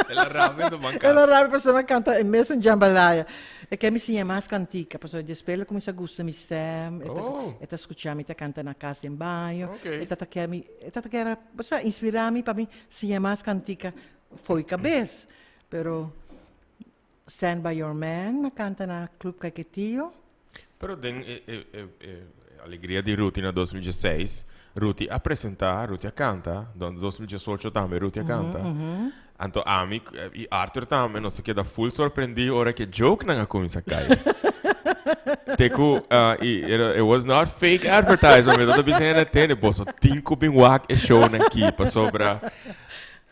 El a rabia ta ban kas. El a rabia pasobra mi a kanta e mesun jambalaya. E ke mi siña mas kantika, pasobra despues el a kuminsá gusta mi stèm, e ta e ta skuchá mi ta kanta na kas den baño, e ta ta ke mi, e ta ta kere, bo sa, inspirá mi pa mi siña mas kantika fo'i kabes. Pero Stand by your man a canta na Club Caiquetio. Pero den e e e e Alegria di Ruthie na 2016, Ruthie a presenta, Ruthie a canta, don 2018 tambe Ruthie a canta. Anto ami y Arthur tambe nos a keda full sorprendi ora ke jokenan a cuminsa cay. Te cu y it was not fake advertisement, mi ta bisa hende tende boso tin cu bin wak e shownan aki pasobra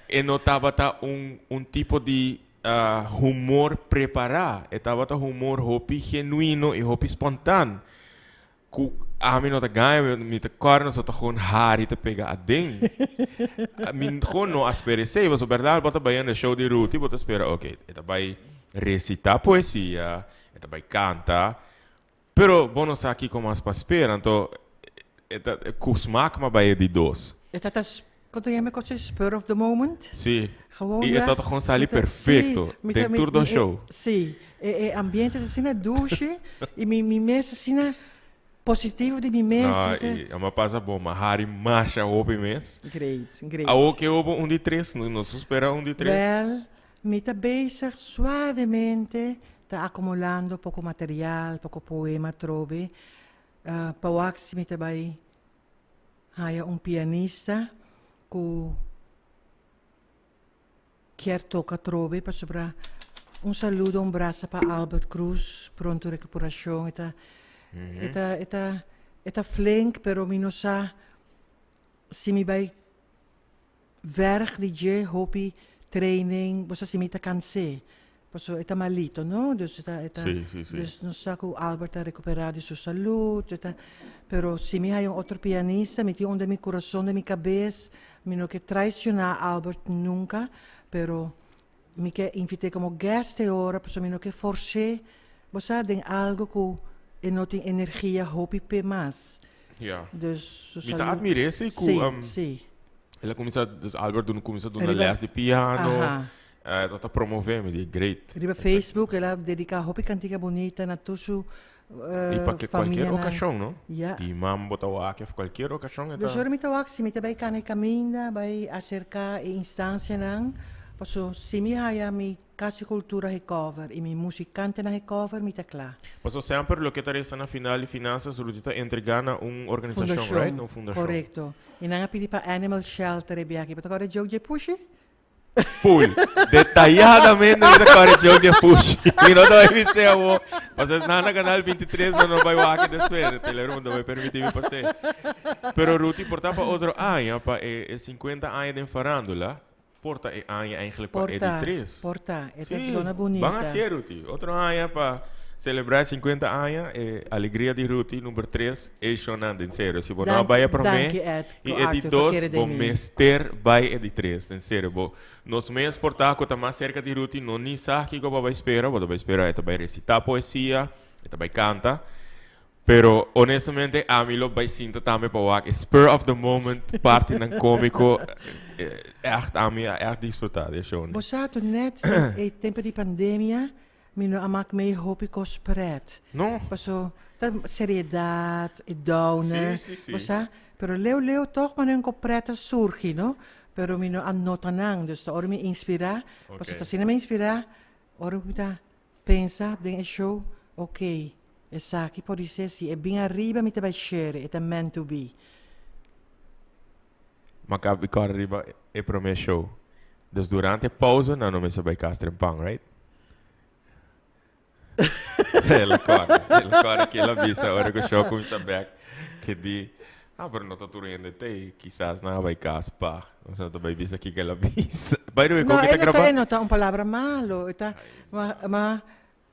e no tabata un un tipo di humor prepará. E tabata humor hopi genuino i hopi spontan. Ku ami no ta gaña, mi ta kòrda nos ta gewoon hari ta pega aden. Mi gewoon no a spera esei, pasobra bèrdat bo ta bai na e show di Ruthie, bo ta spera ok, e ta bai resitá poesia, e ta bai kanta, pero bo no sa kiko mas pa spera. Anto e ta ku smak m'a bai e di dos. E ta ta. Kon ta yama kos spur of the moment? Sí. Gewoon I e ta gewoon sali perfecto. Den tur dos show. Sí. E ambiente ta asina dushi i mi mes asina positivo di mi mes. No, i a mi pasa bon, mi a hari masha hopi mes. Great, great. Awor ke hopi un di tres, nos por spera un di tres. Wel, mi ta bezig suavemente ta acumulando poko material, poko poema atrobe. Pa wak si mi ta bai haya un pianista ku kier toka atrobe pasobra un saludo, un brasa pa Albert Cruz, pronto recuperacion. E ta e ta e ta e ta flink pero mi no sa si mi bai verg di dje hopi training, bo sa si mi ta cans'é pasobra e ta malito no, dus e ta e ta Sí, sí, sí. dus nos sa cu Albert ta recupera di su salud, e ta pero si mi haya un otro pianista mi tin un den mi curason den mi cabes, mi no ke traiciona Albert nunca, pero mi ke invit'é como guest e ora pasobra mi no ke fors'é, bo sa, den algo cu e no tin energia hopi p'e mas. Ja. Dus su Mi ta salud. admir'é si cu Sí, um, sí. el a cuminsa, dus Albert duna cuminsa duna Riba les di piano, Aha. eh, ta promove, mi di great. Riba Facebook el a dedica hopi cantica bunita na tur su Y pa ke cualkier famianan. ocasion, no? Ja. Di mambo ta wak of cualkier ocasion e Dus ta. ora mi ta wak si mi ta bay cana e caminda, bay acerca e instancianan, paso si mi haya mi Cas di Cultura recover y mi musicantenan recover, mi ta cla. Paso semper loke ta resta na final di finanzas Rudy ta entrega na un organisacion, Fundacion, right? Na un fundacion. Correcto. Y nan a pidi pa Animal Shelter e biaha aki. Bo ta corda joke dje pushi? Full. Detayadamente mi ta corda joke dje pushi. Mi no ta bai bis'é awor. Paso esnan na Canal 23 nan no bai wak despues. Telemundo bai permiti mi pas'é. Pero Rudy por ta pa otro aña, pa e 50 aña den farandula, Por ta e aña eigenlijk pa e di tres. Por ta, e ta Sí, zona bunita. Ban hacié, Ruti. Otro aña pa celebra e 50 aña, e alegria di Ruti, number tres, e shownan den serio. Si bo no a Danki, bai e promé danki Ed, i ku e di Arthur pa dos, kere den bo mi. mester bai e di tres, den serio. Bo, nos mes por ta ku ta mas serka di Ruti, no ni sa kiko bo a bai spera. Bo ta bai spera e ta bai recita poesia, e ta bai kanta. Pero honestamente ami lo bai sinta tambe pa wak e spur of the moment partinan comico echt ami a echt disfruta di e show Bo sa tu net den e tempo di pandemia mi no a mak mee hopi cos pret. No. Paso ta seriedad e downer Si, si, si. bo sa pero leu leu toch manera un ko pret a surgi no pero mi no a nota nan dus ta ora mi inspira paso ta asina mi inspira ora mi ta Pensa den e show, ok, esaki por di ser si e bin ariba mi ta bai shere, e ta meant to be. Ma kap di kòrda riba e promé show. Dus durante e pausa nan no mester bai kas trempan, right? El a kòrda, el a kòrda ke el a bisa ora ku show kuminsá bèk, ke di, ah, pero no ta tur hende t'ei, kisas nan a bai kas pa. Nos no ta bai bisa kiko el a bisa. By the way, No, kon ki ta e no ta, grabá? e no ta un palabra malo. E ta, ma, ma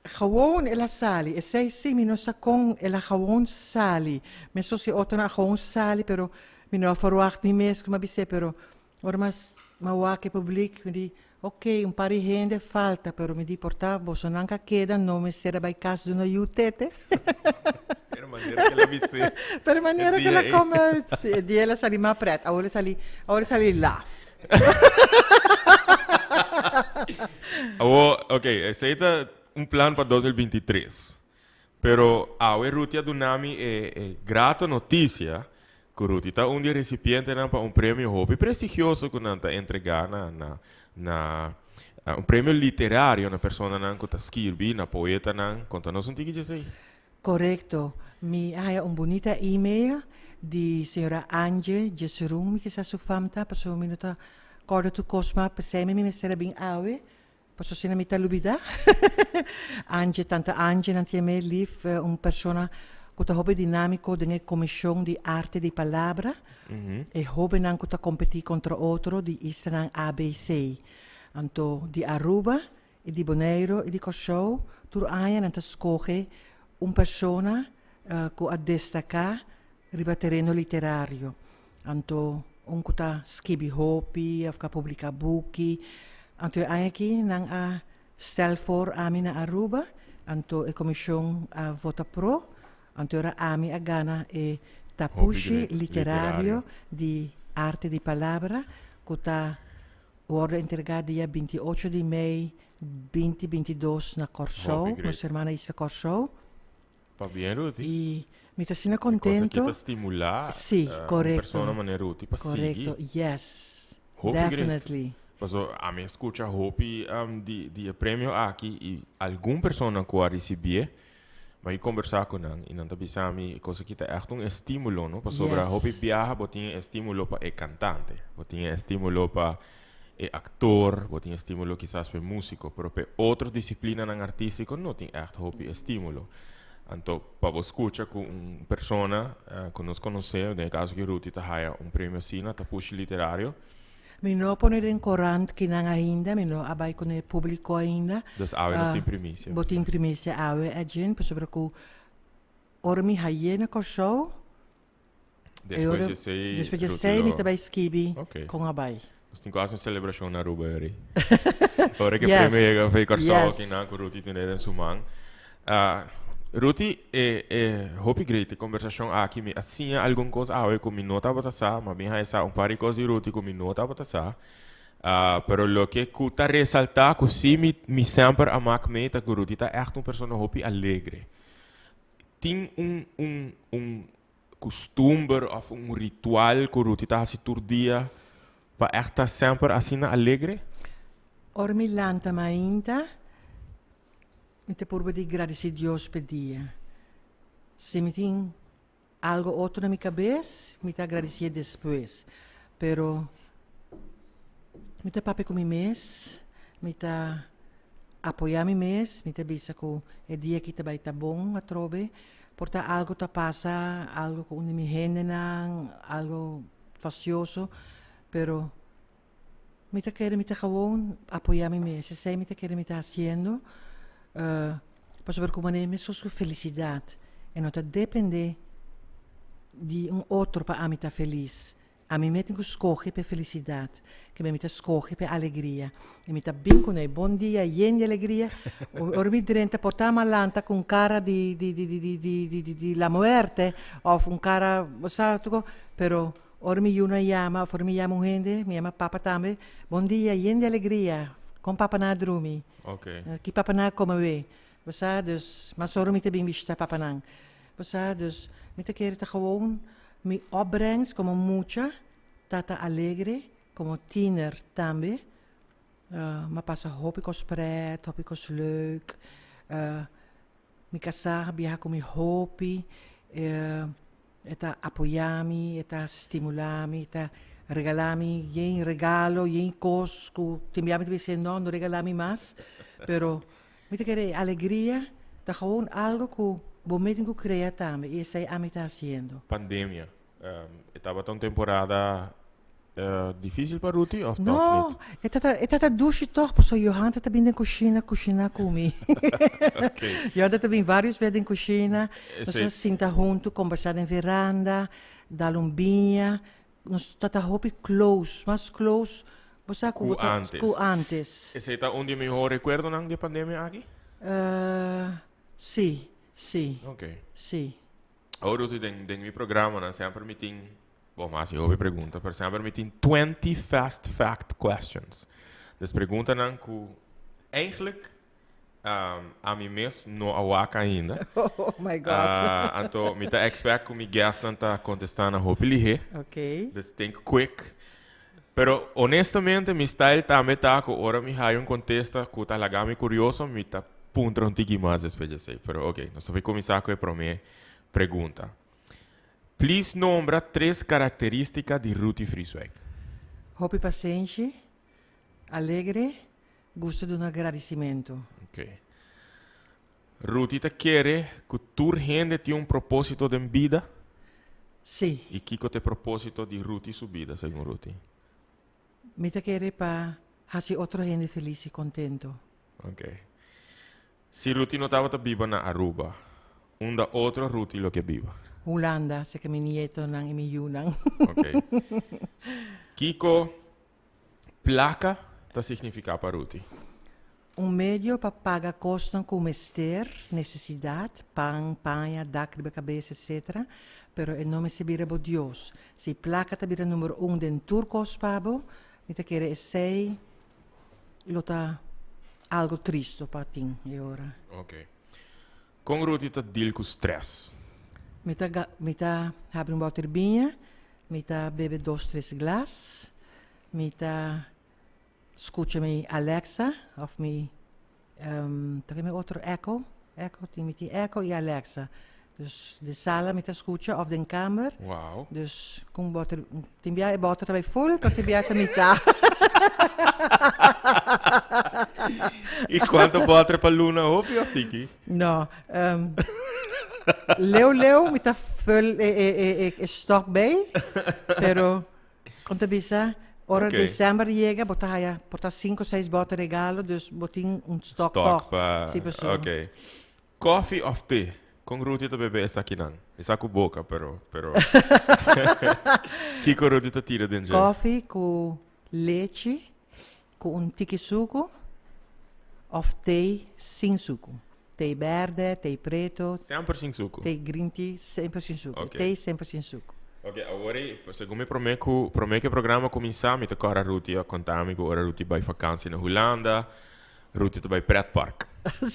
gewoon el a sali. Esei sí, mi no sa kon el a gewoon sali. Mesun si otronan a gewoon sali, pero mi no a verwacht mi mes ku mi a bis'é. Pero ora mi a mi a wak e publiek, mi di, oké, un par di hende falta, pero mi di, por ta bosonan ka keda, no mester a bai kas duna yu tete. Pero manera que el a bis'é. Pero manera E que el a dia ei. come uit. Sí, e dia el a sali mas pret. Awor el sali, awor el sali laf. Awor, ok, esei ta un plan pa 2023. Pero awe Ruti a duna mi e, e grato noticia cu Ruti ta un di e recipientenan pa un premio hopi prestigioso cu nan ta entrega na, na, na un premio literario na personanan cu ta skirbi, na poetanan. Conta nos un tiki djesei. Korekto. Mi a haya un bunita email di señora Ange Jessurun, mi kisa su fam ta, pasobra mi no ta kòrda tur kos mas, p'esei mi mester a bin awe, pasobra asina mi ta lubidá. Ange, tanta Ange nan tin e lif, un persona ku ta hopi dinámiko den e komishon di arte di palabra, e hóbennan ku ta kompetí kontra otro di islanan ABC. Anto di Aruba i di Boneiru i di Kòrsou, tur aña nan ta skohe un persona ku a destaká riba tereno literario. Anto un ku ta skibi hopi òf ku a publiká buki. Anto e aña aki nan a stel for ami na Aruba, anto e komishon a vota pro, anto ora ami a gana e Tapushi Literario di. Arte di Palabra ku ta wòrdu entregá dia 28 di mei 2022 na Kòrsou, nos hermana isla Kòrsou. Pabien, Ruti. I mi ta asina kontento. E kos aki ta stimulá un persona manera Ruti pa sigui. Korekto, yes. Hopi great. Definitely. Paso ami a skucha hopi di e premio aki i algun persona ku a risibié, mi a kombersá ku nan i nan ta bisa mi e kos aki ta ègt un estímulo, no? Pasobra hopi biaha bo tin e estímulo pa e kantante, bo tin e estímulo pa e aktor, bo tin estímulo kisas pa e músiko, pero pa e otro disiplinanan artístiko no tin ègt hopi estímulo. Anto pa bo skucha ku un persona ku nos konosé, den e kaso aki Ruti ta haya un premio asina, ta pushi literario. Mi no a pone den korant kinan ainda, mi no a bai kuné públiko ainda. Dus awe nos tin primisia. Bo tin primisia awe, Edjean, pasobra ku ora mi hay'é na Kòrsou, Despues di esei, Despues di esei mi ta bai skibi kon a bai. Nos tin ku hasi un selebrashon na Aruba yori. Ora ku e premio yega for di Kòrsou kinan ku Ruti tene den su man. Ruti, e e hopi great e kombersashon aki. Mi a siña algun kos awe ku mi no tabata sa. Mi a bin haña sa un par di kos di Ruti ku mi no tabata sa. Pero loke ku ta resaltá ku sí mi mi semper a mak mee ta ku Ruti ta ègt un persona hopi alegre. Tin un un un kustumber òf un ritual ku Ruti ta hasi tur dia pa ègt ta semper asina alegre? Ora mi lanta mainta, mi ta purba di gradisí Dios p'e dia. Si mi tin algo otro na mi kabes, mi ta gradisié despues. Pero mi ta papia ku mi mes, mi ta apoyá mi mes, mi ta bisa ku e dia aki ta bai ta bon atrobe. Por ta algo ta pasa, algo ku un di mi hendenan, algo fasioso, pero mi ta kere mi ta gewoon apoyá mi mes. Esei mi ta kere mi ta hasiendo, pasobra ku manera mi sos ku felisidat e no ta dependé di un otro pa ami ta felis. Ami me tin ku skohe p'e felisidat, ke mi ta skohe p'e alegria. I mi ta bin ku nan bon dia yen di alegria. Ora mi drenta por ta malanta ku un kara di di di di di di di di di la muerte òf un kara bo sa tuko, pero ora mi yunan yama òf ora mi yama un hende, mi yama papa tambe, bon dia yen di alegria, kon papanan a drumi? Ki papanan a kome we? Bo sa, dus mas ora mi ta bin bishita papanan. Bo sa, dus mi ta kere ta gewoon Mi opbrengst komo mucha ta ta alegre, komo tiener tambe. Mi a pasa hopi kos pret, hopi kos leuk. Mi kasá a biaha ku mi hopi, e ta apoyá mi, e ta stimulá mi, e ta regalá mi yen regalo, yen kos ku tin bia mi ta bisa no, no regalá mi mas. Pero Mi ta kere e alegria ta gewoon algo ku bo mes tin ku krea tambe i esei ami ta hasiendo. Pandemia, e tabata un temporada dificil pa Ruti of toch No, niet? e tata e tata dushi toch pasobra Johan ta bin den kushina kushina ku mi. Ok. Johan ta bin varios bes den kushina, nos Esei. ta sinta huntu kombersá den veranda, dal un biña, Nos ta ta hopi close, mas close, bo sa cu bo ta antes. cu antes. Esey ta un di e mihor recuerdonan di e pandemia aki? Uh, si, si. Ok. Si. Awor Ruthie, den, den mi programanan semper mi tin, bon, mi a haci hopi pregunta, pero semper mi tin 20 fast fact questions. Dus preguntanan cu eigenlijk Ami mes no a wak ainda. Oh my God. Anto mi ta expect ku mi guestnan ta kontestá na hopi lihé. Ok. Dus think quick. Pero honestamente mi style tambe ta ku ora mi haya un kontesta ku ta laga mi kurioso, mi ta puntra un tiki mas despues di esei. Pero ok, nos ta bai kuminsá ku e promé pregunta. Please nombra tres karakterístika di Ruthie Vrieswijk. Hopi pasenshi, alegre Gusta duna gradisimentu. Ok. Ruti ta kere ku tur hende tin un propósito den bida? Sí. I kiko ta e propósito di Ruti su bida, segun Ruti? Mi ta kere pa hasi otro hende felis i kontentu. Ok. Si Ruti no tabata biba na Aruba, unda otro Ruti lo ke biba? Hulanda, serka mi nietonan i mi yunan. Ok. Kiko Plaka ta signifiká pa Ruti? Un medio pa paga kosnan ku mester, nesesidat, pan, paña, dak riba kabes, etc. Pero e no mester bira bo Dios. Si plaka ta bira number un den tur kos pa bo, mi ta kere esei lo ta algo tristo pa tin e ora. Ok. Kon Ruti ta deal ku stress? Mi ta mi ta habri un bòter biña, mi ta bebe dos tres glas, mi ta Scucha mi Alexa of mi ta mi otro Echo, Echo tin mi tin Echo y Alexa. Dus den sala mi ta scucha of den kamer. Wow. Dus con boter tin bia e boter ta bay full pero tin bia ta mitad. Y cuanto boter pa luna hopi of tiki? No, leu leu mi ta vul e e e e stock bay pero Kon ta bisa, ora Ok. december yega bo ta haya por ta cinco seis bote regalo, dus bo tin un stock Stock toch. pa Sí, paso. Ok. Koffie of te? Kon Rudy ta bebe esakinan? E sa ku boka, pero pero Kiko Rudy ta tira den dje? Koffie ku lechi ku un tiki suku of te sin suku. Te berde, te preto. Semper sin suku. Te green tea, semper sin suku. Ok. Te semper sin suku. Ok, awor ei, segun mi prome ku, prome ku e programa kuminsá, mi ta kòrda Ruti a konta mi ku ora Ruti bai vakansi na Hulanda, Ruti ta bai pretpark,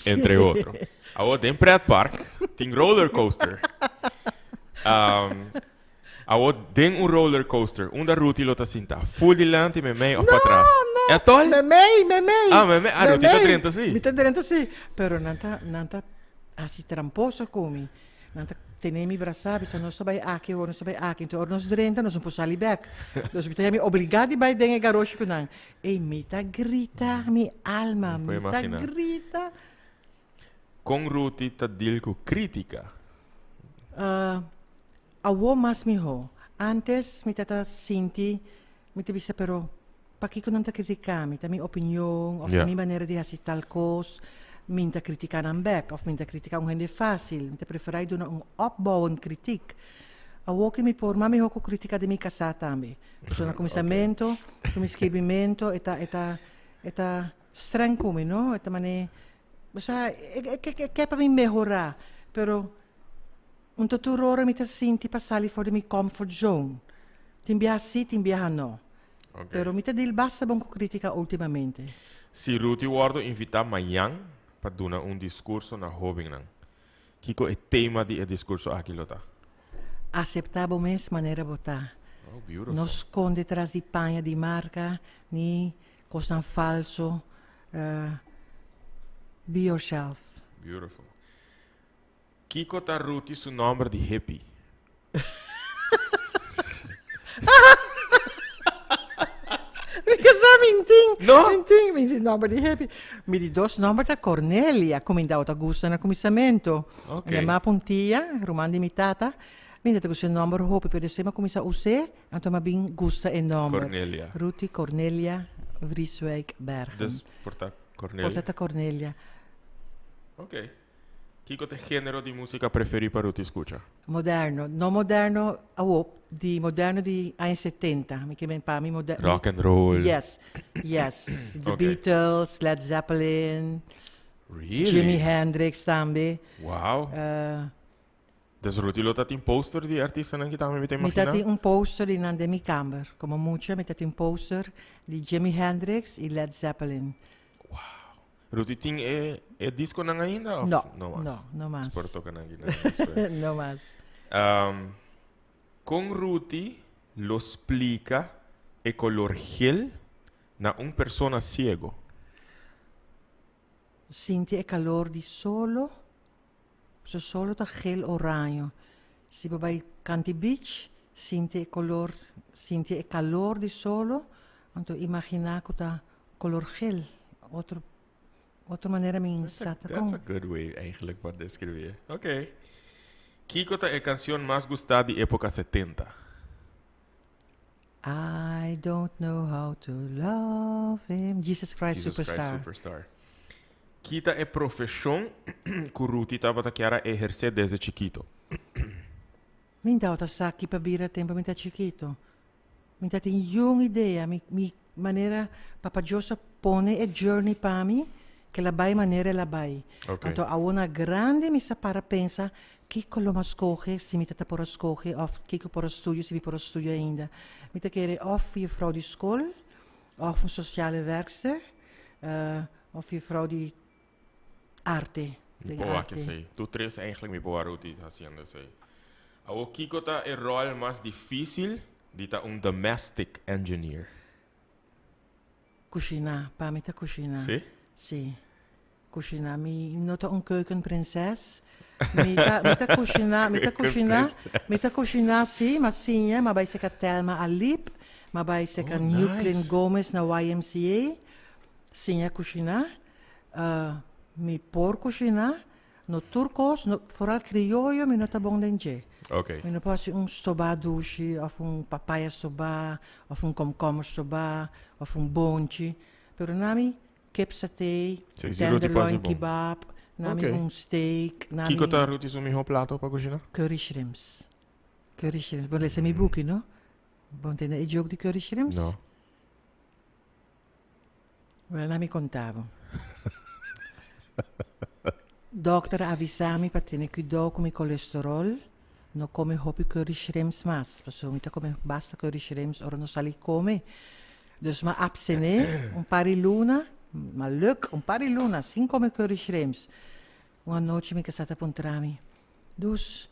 entre otro. Awor den pretpark tin roller coaster. Awor den un roller coaster, unda Ruti lo ta sinta? Full dilanti, memei of patras? No, no. E tol? Memei, memei. Ah, memei. Ah, Ruti ta Memei. drenta si. Mi ta drenta si. Pero nan ta, nan ta hasi tramposo ku mi. Nan ta tene mi brasa, bisa nos ta bai aki awor, nos ta bai aki. Enton ora nos drenta, nos no por sali bek. Dus mi ta mi obligá di bai den e garoshi ku nan. Ey, mi ta grita mi alma, Mi por mi ta imagina. grita. Kon Ruti ta deal ku krítika? Uh, Awo mas miho. Antes mi ta sinti, mi ta bisa pero pakiko nan ta critica mi? Ta mi opinion of ta mi manera di haci tal cos? Mi ta critica nan bek of mi ta critica un hende facil. Mi ta prefera di duna un opbouwend kritiek. Awo ki mi por mas miho cu critica di mi casa tambe. Pasobra na cuminsamento cu mi skirbimento e ta e ta e ta streng cu mi no. E ta mane, osea e ke pa mi mehora pero. Un ta tur ora mi ta sinti pa sali for di mi comfort zone. Tin biaha si, tin biaha no. Ok. Pero mi ta deal basta bon cu critica ultimamente. Si Ruti wordo invita mañan pa duna un discurso na hobennan, kico e tema di e discurso aki lo ta? Acepta bo mes manera bo ta. Oh, beautiful. No sconde tras di paña di marca ni cosnan falso. Be yourself. Beautiful. Kiko ta Ruti su nomber di hippie? Mi ke sa mintin. No? Mintin, mi di nomber di hippie. Mi di dos nomber ta Cornelia, ku mi tabata gusta na kuminsamentu. Ok. Mi mama Puntia, ruman di mi tata, mi ta gusta e nomber hopi, pero despues mi a kuminsá us'é, anto mi a bin gusta e nomber. Cornelia. Ruti Cornelia Vrieswijk Bergen. Dus por ta Cornelia? Por ta ta Cornelia. Ok. Kiko ta e género di músika preferí pa Ruti skucha? Moderno. No moderno awo, di moderno di aña setenta. Mi ke men pa mi moder-. Rock and roll. Yes, yes. The Ok. Beatles, Led Zeppelin. Really? Jimi Hendrix tambe. Wow. Dus Ruti lo ta tin poster di e artistanan ki tambe mi ta Mi ta imagina? tin un poster di nan den mi kamber. Komo mucha mi ta tin poster di Jimi Hendrix i Led Zeppelin. Wow. Ruti tin e e disconan ainda of No, no mas? no, no mas. Por toca nan aki nan despues. No mas. Con Ruti lo splica e color gel na un persona ciego? Sinti e calor di solo, so solo ta gel oraño. Si bo bai Kanti Beach, sinti e color, sinti e calor di solo, anto imagina cu ta Color gel, otro otro manera mi sa ta That's a con. good way eigenlijk pa describi. Ok. Kiko ta e cancion mas gusta di epoca 70? I don't know how to love him. Jesus Christ Jesus Superstar. Christ Superstar. Ki ta e profesion cu Ruti tabata kier a eherce desde chikito? Mi tabata sa ki pa bira tempo mi ta chikito. Mi ta tin yun idea, mi mi manera Papa Dios a pone e journey pa mi, Ku el a bai manera el a bai. Anto awor na grandi mi sa para pensa kiko lo mi a skohe si mi ta por a skohe òf kiko por a studia si mi por a studia ainda. Mi ta kere òf juffrouw di skol òf un sociale werkster òf juffrouw di arte. Mi por wak esei. Tur tres eigenlijk mi por wak Ruthie haciendo esei. Awor kiko ta e ròl mas difícil di ta un domestic engineer? Kushiná, pa mi ta kushiná. Sí? Sí. Kushiná. Mi no ta un keukenprinses. Mi ta, mi ta kushiná, mi ta kushiná, mi ta kushiná sí, m'a siña, m'a bai seka Thelma Alip, m'a bai seka Oh, Newclin nice. Gomez na YMCA, siña kushiná. Mi por kushiná, No tur kos, no, foral krioyo mi no ta bon den dje. Ok. Mi no por hasi un stobá dushi òf un papaya stobá òf un komkomber stobá òf un bonchi, pero na mi kip saté, Sí, sí, Ruti por hasi tenderloin bon. kebab, na mi Ok. un steak, na Kiko mi ta Ruti su mihó plato pa kushiná? curry shrimps. Curry shrimps. Bo lesa mi buki, no? Bo a tende e joke di curry shrimps? No. Wel, na mi konta bo. Dokter a avisa mi pa tene kuidou ku mi kolesterol, no kome hopi curry shrimps mas, pasobra mi ta kome basta curry shrimps ora nos sali kome. Dus m'a abstené un par di luna, m'a luk un par di luna sin kome curry shrimps. Un anochi mi kasá ta puntra mi, Dus,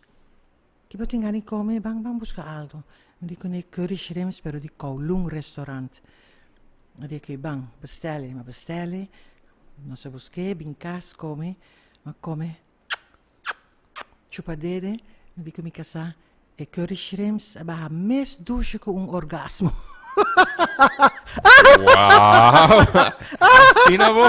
Ki bo tin gana di kome? Ban ban buska algo. Mi di kuné curry shrimps pero di Kowloon restaurant. Mi di oké ban bestèl'e. Mi a bestèl'e, nos a busk'é, bin kas kome. Mi a kome chupa dede. Mi di ku mi kasá e curry shrimps a baha mes dushi ku un orgasmo. Wow! Asina bo?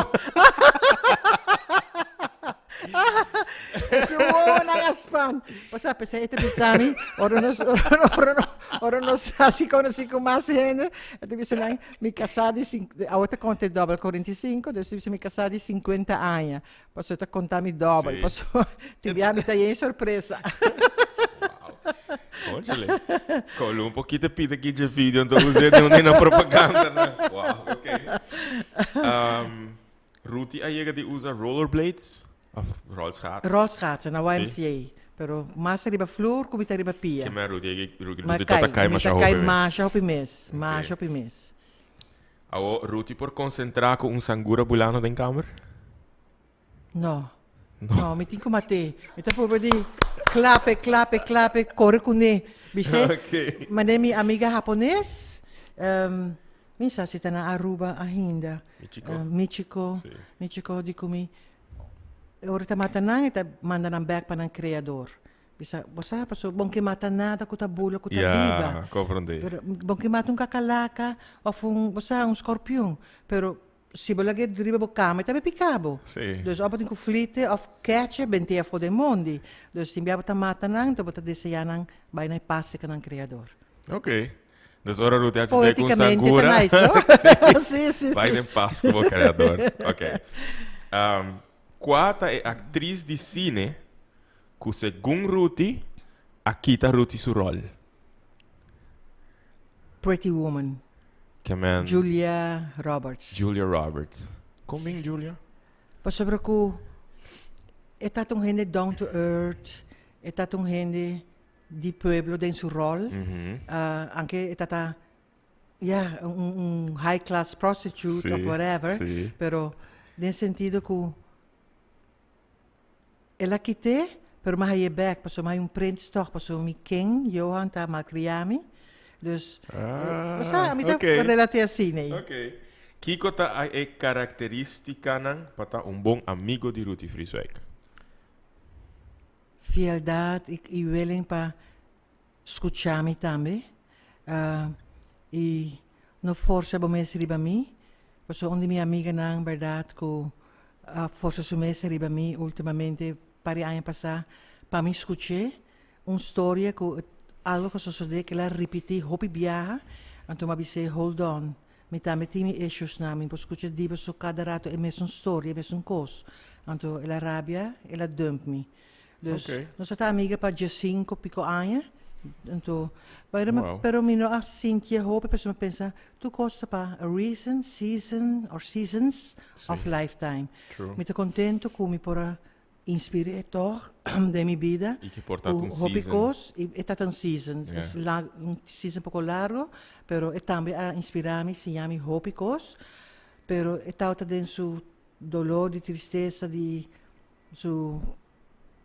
Su wowonan a span. O sea, p'esei e ta bisa mi, ora nos, ora nos, ora nos hasi konosí ku mas hende, e ta bisa nan, mi kasá di sink, awor ta konta e dòbel, 45, dus e ta bisa mi kasá di 50 aña. Pasobra e ta konta mi dòbel, Sí. pasobra tin bia mi ta yen sorpresa. Cónchale. Colo un poquito pita aquí dje video, entonces usted de una propaganda. Na. Wow, ok. Um, Ruti a yega di usa rollerblades of rolschaats? Rolschaatsen na YMCA. Pero mas riba flur ku mi ta riba pia. Ke men Ruti a yega, Ruti Ma ta kai kai, mi masha ta kai hopi mes. masha hopi mes, masha hopi mes. Awo, Ruti por konsentrá ku un sangura bulando den kamer? No. No, mi tin ku mat'é. Mi ta purba di klape, klape, klape, kore kuné. Bis'é, Ok. manera mi amiga hapones, mi sa si ta na Aruba ainda. Michiko. Michiko. Sí. Michiko di ku mi, ora ta mata nan, e ta manda nan bèk pa nan kreador. Bisa, bo sa, pasobra bon ke mata nada ku ta bula, ku ta biba. Ya, komprondé. Pero bon ke mata un kakalaka òf un, bo sa, un skorpion. Pero si bo lag'é riba bo kama, e ta bay pika bo. Sí. Dus òf bo tin ku flite òf kèch'e, bent'é afó den mondi. Dus tin bia bo ta mata nan, enton bo ta deseá nan bai na e pas serka nan Kreador. Ok. Dus ora Ruth a hasi esei ku un Poéticamente ta sangura. nice, no? Sí. Sí, sí, Bai sí. den pas ku bo Kreador. Ok. Kua ta e aktris di sine ku segun Ruthie a kita Ruthie su ròl? Pretty Woman. Ke men? Julia Roberts. Julia Roberts. Kon bin Julia? Pasobra ku e ta un hende down to earth, e ta un hende di pueblo den su ròl, anke e ta ta ya un un high class prostitute of whatever, pero den sentido ku El a kit'é, pero mi a hañ'é bèk pasobra mi haña un prins tòg, pasobra mi ken, Johan, ta malkriá mi. Dus, bo sa, mi ta relat'é asina ei. Ok. Kiko ta e karakterístikanan pa ta un bon amigo di Ruthie Vrieswijk? Fieldat i willing pa skuchá mi tambe. I no forsa bo mes riba mi, pasobra un di mi amiganan bèrdat ku a forsa su mes riba mi ultimamente par di aña pasá pa mi skuch'é un storia ku algu ku a sosodé ku el a ripití hopi biaha, anto mi a bis'é hold on, mi tambe tin mi issues nan, mi por skucha di boso kada rato e mesun storia, e mesun kos, anto el a rabia, el a dump mi. Dus nos a ta amiga pa diesinko piko aña. Anto, pero, pero mi no a sinti hopi, pero mi pensa, tur cos ta pa a reason, season or seasons of lifetime. Mi ta contento cu mi por a inspira toch den mi bida. Y cu por ta un hopi season. Cos, y e ta un season. Un season poco largo, pero e tambe a inspira mi, siña mi hopi cos. Pero e tawata den su dolor di tristesa di su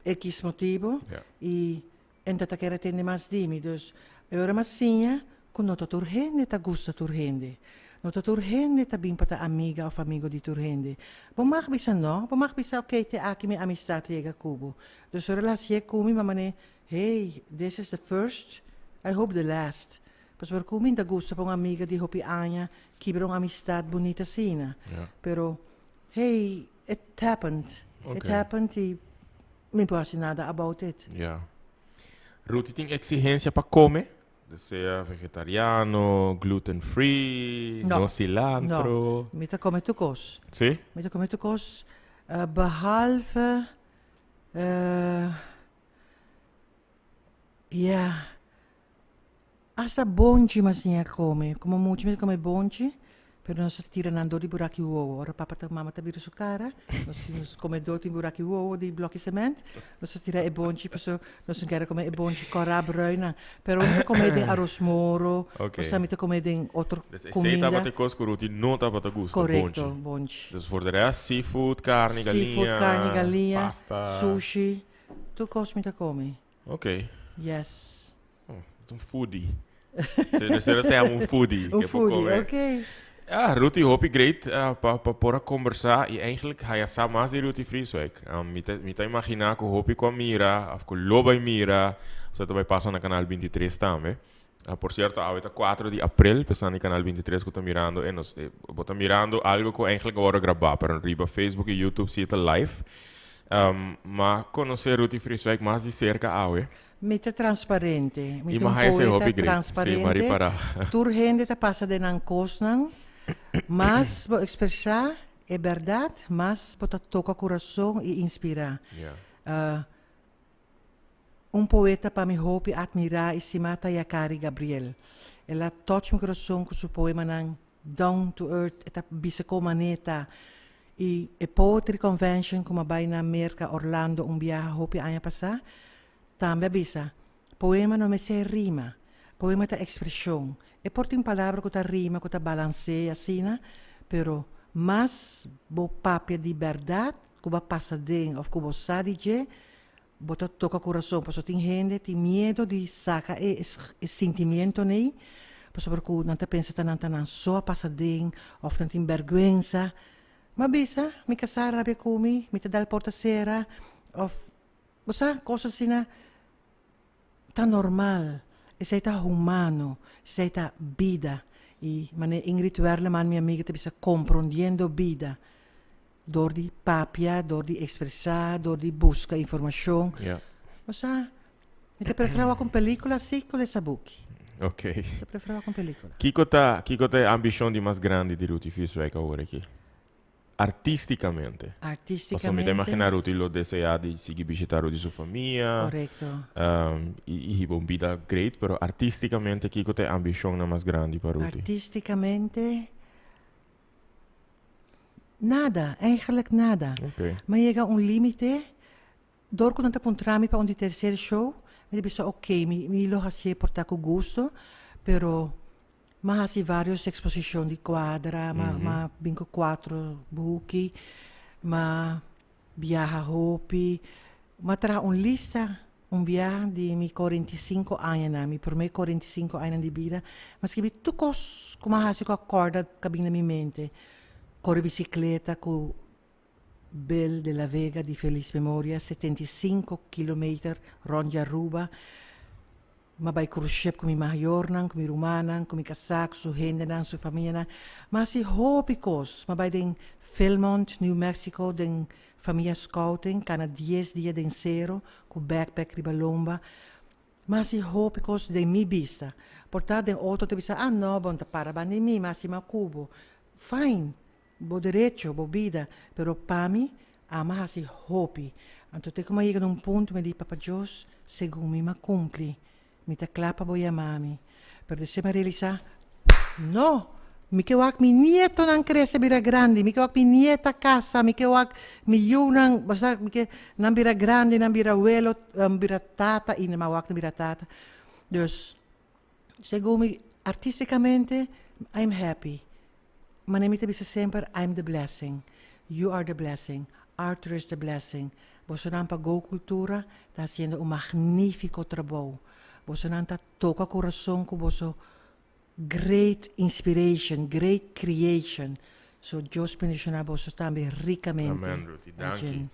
X motibo y e no ta kere tende mas di mi. Dus e ora m'a siña cu no ta tur hende ta gusta tur hende. No ta tur hende ta bin pa ta amiga of amigo di tur hende. Bo mag bisa no, bo mag bisa ok, te aki mi amistad yega cu bo. Dus ora el hacié cu mi, m'a manera, "Hey, this is the first, I hope the last." Pasobra cu mi ta gusta pa un amiga di hopi aña kibra un amistad bunita asina. Pero, hey, it happened. It happened y mi por haci nada about it. Ja. Ruthie tin exigencia pa come? Sea vegetariano, gluten free, No. no cilantro. No, mi ta come tur cos. Si? Mi ta come tur cos, behalve, ja, hasta bonchi mi a siña come. Como mucha mi ta come bonchi, pero nos ta tira nan dor di buraki wowo. Ora papa ta mama ta bira su cara, nos nos come dor di buraki wowo di bloki cement, nos ta tira e bonchi pasobra nos no kere come e bonchi cora bruin nan. Pero mi ta come den aros moro, osea mi ta come den otro Dus esey cuminda. tabata e cos cu Ruthie no tabata gusta, Correcto, bonchi. bonchi. Dus voor de rest, seafood, carni, galiña, Seafood, carni, galiña, pasta. Sushi, tur cos mi ta come. Yes. Oh, un foodie. Se no se llama un foodie. Un foodie, ok. Ja, Ruthie, hopi great pa por a conversa y eigenlijk haya sa mas di Ruthie Vrieswijk. Mi ta imagina cu hopi cu a mira, of cu lo bay mira, so ta bay pasa na Canal 23 tambe. Por cierto, awe ta 4 di april, pesando di Canal 23 cu ta mirando, nos, bo ta mirando algo cu eigenlijk a wordo graba, pero riba Facebook y YouTube si ta live. Ma conoce Ruthie Vrieswijk mas di cerca awe. Mi ta transparente. Mi Y ta un ma haya poeta hopi great. Sí, transparente. ma ripara. Tur hende ta pasa den nan cosnan. Mas bo expresa e berdad, mas bo ta toca curason y inspira. Un poeta pa mi hopi admira y stima ta Yakari Gabriel. El a touch mi curason cu su poemanan down to earth, e ta bisa con maneta. Y e Poetry Convention cu mi a bay na Merca, Orlando, un biaha hopi aña pasa, tambe a bisa, poema no mester rima, poema ta expresion. E por tin palabra cu ta rima, cu ta balancea asina, pero mas bo papia di berdad cu bo a pasa den of cu bo sa di dje, bo ta toca curason. Pasobra tin hende tin miedo di saca e sentimiento nei, pasobra cu nan ta pensa ta nan ta nan so a pasa den of nan tin berguensa. M'a bisa, mi casá rabia cu mi, mi ta dal porta cera of bo sa, cos asina ta normal, esey ta humano, esey ta bida. Y manera Ingrid Werleman, mi amiga, ta bisa comprondiendo bida. Dor di papia, dor di expresa, dor di busca informacion. Bo sa, mi ta prefera wak un pelicula si cu lesa buki. Mi ta prefera wak un pelicula. Kico ta e ambicion di mas grandi di Ruthie Vrieswijk awor aki? Artisticamente. Artisticamente. Pasobra mi ta imagina Ruthie lo desea di sigui bishita Ruthie su famia. Y hiba un bida great, pero artisticamente kico ta e ambicionnan mas grandi pa Ruthie? Artisticamente, nada, eigenlijk nada. Mi a yega un limite, dor cu nan ta puntra mi pa un di tercer show, mi ta bisa ok, mi lo hacié por ta cu gusto, pero m'a haci varios exposicion di cuadra, m'a bin cu cuatro buki, m'a biaha hopi, m'a traha un lista un biaha di mi 45 añanan, mi prome 45 añanan di bida, m'a skibi tur cos cu m'a haci cu a corda cu a bin na mi mente, core bicicleta cu Bill de la Vega di feliz memoria, 75 kilometer rond di Aruba, m'a bai cruise ship cu mi mayornan, cu mi rumannan, cu mi casá, cu su hendenan, su famianan. M'a haci hopi cos. M'a bai den Philmont, New Mexico, den famia scouting, cana dies dia den cero, cu backpack riba lomba. M'a haci hopi cos den mi bista. Por ta den otro ta bisa, ah no, bo no ta para banda di mi, m'a haci mas cu bo. Fine, bo derecho, bo bida, pero pa mi, ami a haci hopi. Anto te cu m'a yega na un punto mi di, Papa Dios, segun mi m'a cumpli. Mi ta kla pa bo yama mi. Pero despues mi a realisá, no! Mi ke wak mi nietonan krese bira grandi, mi ke wak mi nieta kasa, mi ke wak mi yunan, bo sa, mi ke nan bira grandi, nan bira welo, bira tata i nan wak nan bira tata. Dus, segun mi, artisticamente, I'm happy. Manera mi ta bisa semper, I'm the blessing, you are the blessing, Arthur is the blessing. Bosonan pa Go Cultura ta hasiendo un magnifico trabou. Bosonan ta toca corazon cu boso great inspiration, great creation. So Dios bendiciona boso tambe ricamente. Amen, Ruthie. Danki.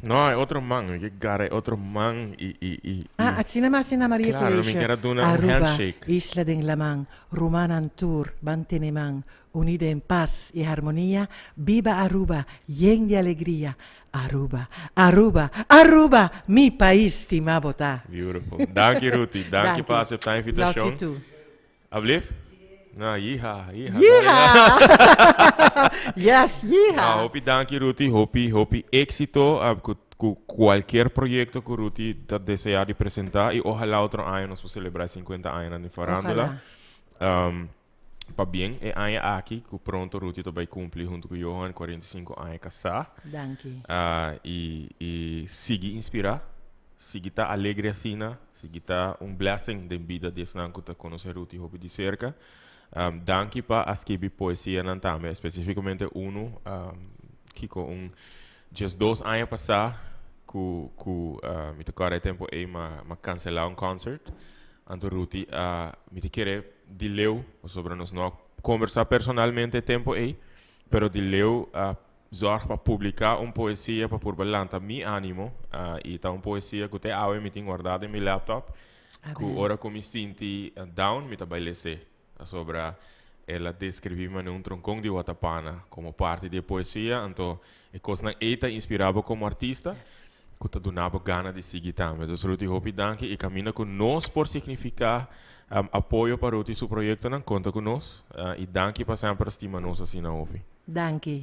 No, e otro man, mi ke gara e otro man i i i. Ah, asina mi hasi na Maria Claro, mi Colegio. ker a duna un Aruba, handshake. isla den laman, rumannan tur, ban tene man, uní den pas i harmonia, biba Aruba, yen di alegria, Aruba, Aruba, Aruba, mi pais stima bo ta. Beautiful. Danki Ruthie, danki Danki. pa acepta Love you invitacion. too. Ablief? No, yeehaw, yeehaw. Yeehaw! Yes, yeehaw! No, hopi danki Ruthie, hopi, hopi éxito uh, ku, ku cualquier proyecto ku Ruthie ta desea di presenta y ojalá otro aña nos por celebra 50 aña di farándula. Ojalá. Pa bien e aña aki ku pronto Ruthie ta bai cumpli hunto ku Johan 45 aña casá. Danki. Y, y sigui inspira, sigui ta alegre asina. Sigui ta un blessing den bida di esnan ku ta konosé Ruthie hopi di serka. Danki pa a skibi poesianan tambe, espesífikamente unu kiko un 12 aña pasá ku ku mi ta kòrda e tempu ei m'a m'a kanselá un concert. Anto Ruthie a mi ta kere di leu pasobra nos no a kombersá personalmente e tempu ei, pero di leu a Zorg pa publica un poesia pa purba lanta mi animo y ta un poesia cu te awe mi tin guarda den mi laptop cu ora cu mi sinti down mi ta bay lese pasobra el a describi mane un troncon di watapana como parti di e poesia anto e cosnan ey ta inspira bo como artista cu ta duna bo gana di sigui tambe. Dus Ruthie hopi danki y caminda cu nos por significa apoyo pa Ruthie su proyectonan conta cu nos y danki pa semper stima nos asina hopi. Danki.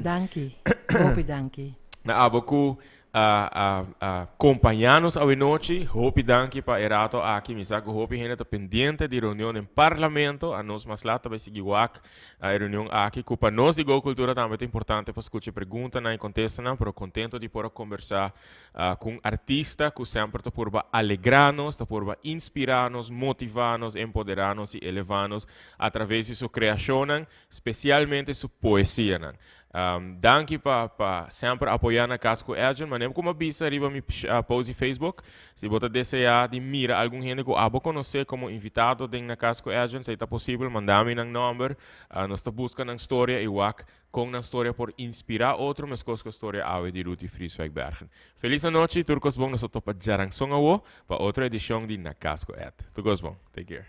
Danki. Hopi danki. Na abo ku a a a kompañá nos awe nochi, hopi danki pa e rato aki. Mi sa ku hopi hende ta pendiente di reunion den Parlamento. Anos mas lat ta bai sigui wak e reunion aki, ku pa nos di Go Cultura tambe ta importante pa skucha e preguntanan i kontestanan, pero kontento di por a kombersá ku un artista ku semper ta purba alegrá nos, ta purba inspirá nos, motivá nos, empoderá nos i elevá nos a traves di su kreashonnan. Specialmente su poesianan. Danki pa pa semper apoya na Cas cu Edjean. Manera cu mi a bisa riba mi post di Facebook, si bo ta desea di mira algun hende cu abo conoce como invitado den Na Cas cu Edjean, si ta posibel manda mi nan nomber. Nos ta busca nan storia y wak con nan storia por inspira otro mescos cu e storia awe di Ruthie Vrieswijk Bergen. Feliz anochi, tur cos bon. Nos ta topa djaranson awo pa otro edicion di Na Cas cu Ed. Tur cos bon. Take care.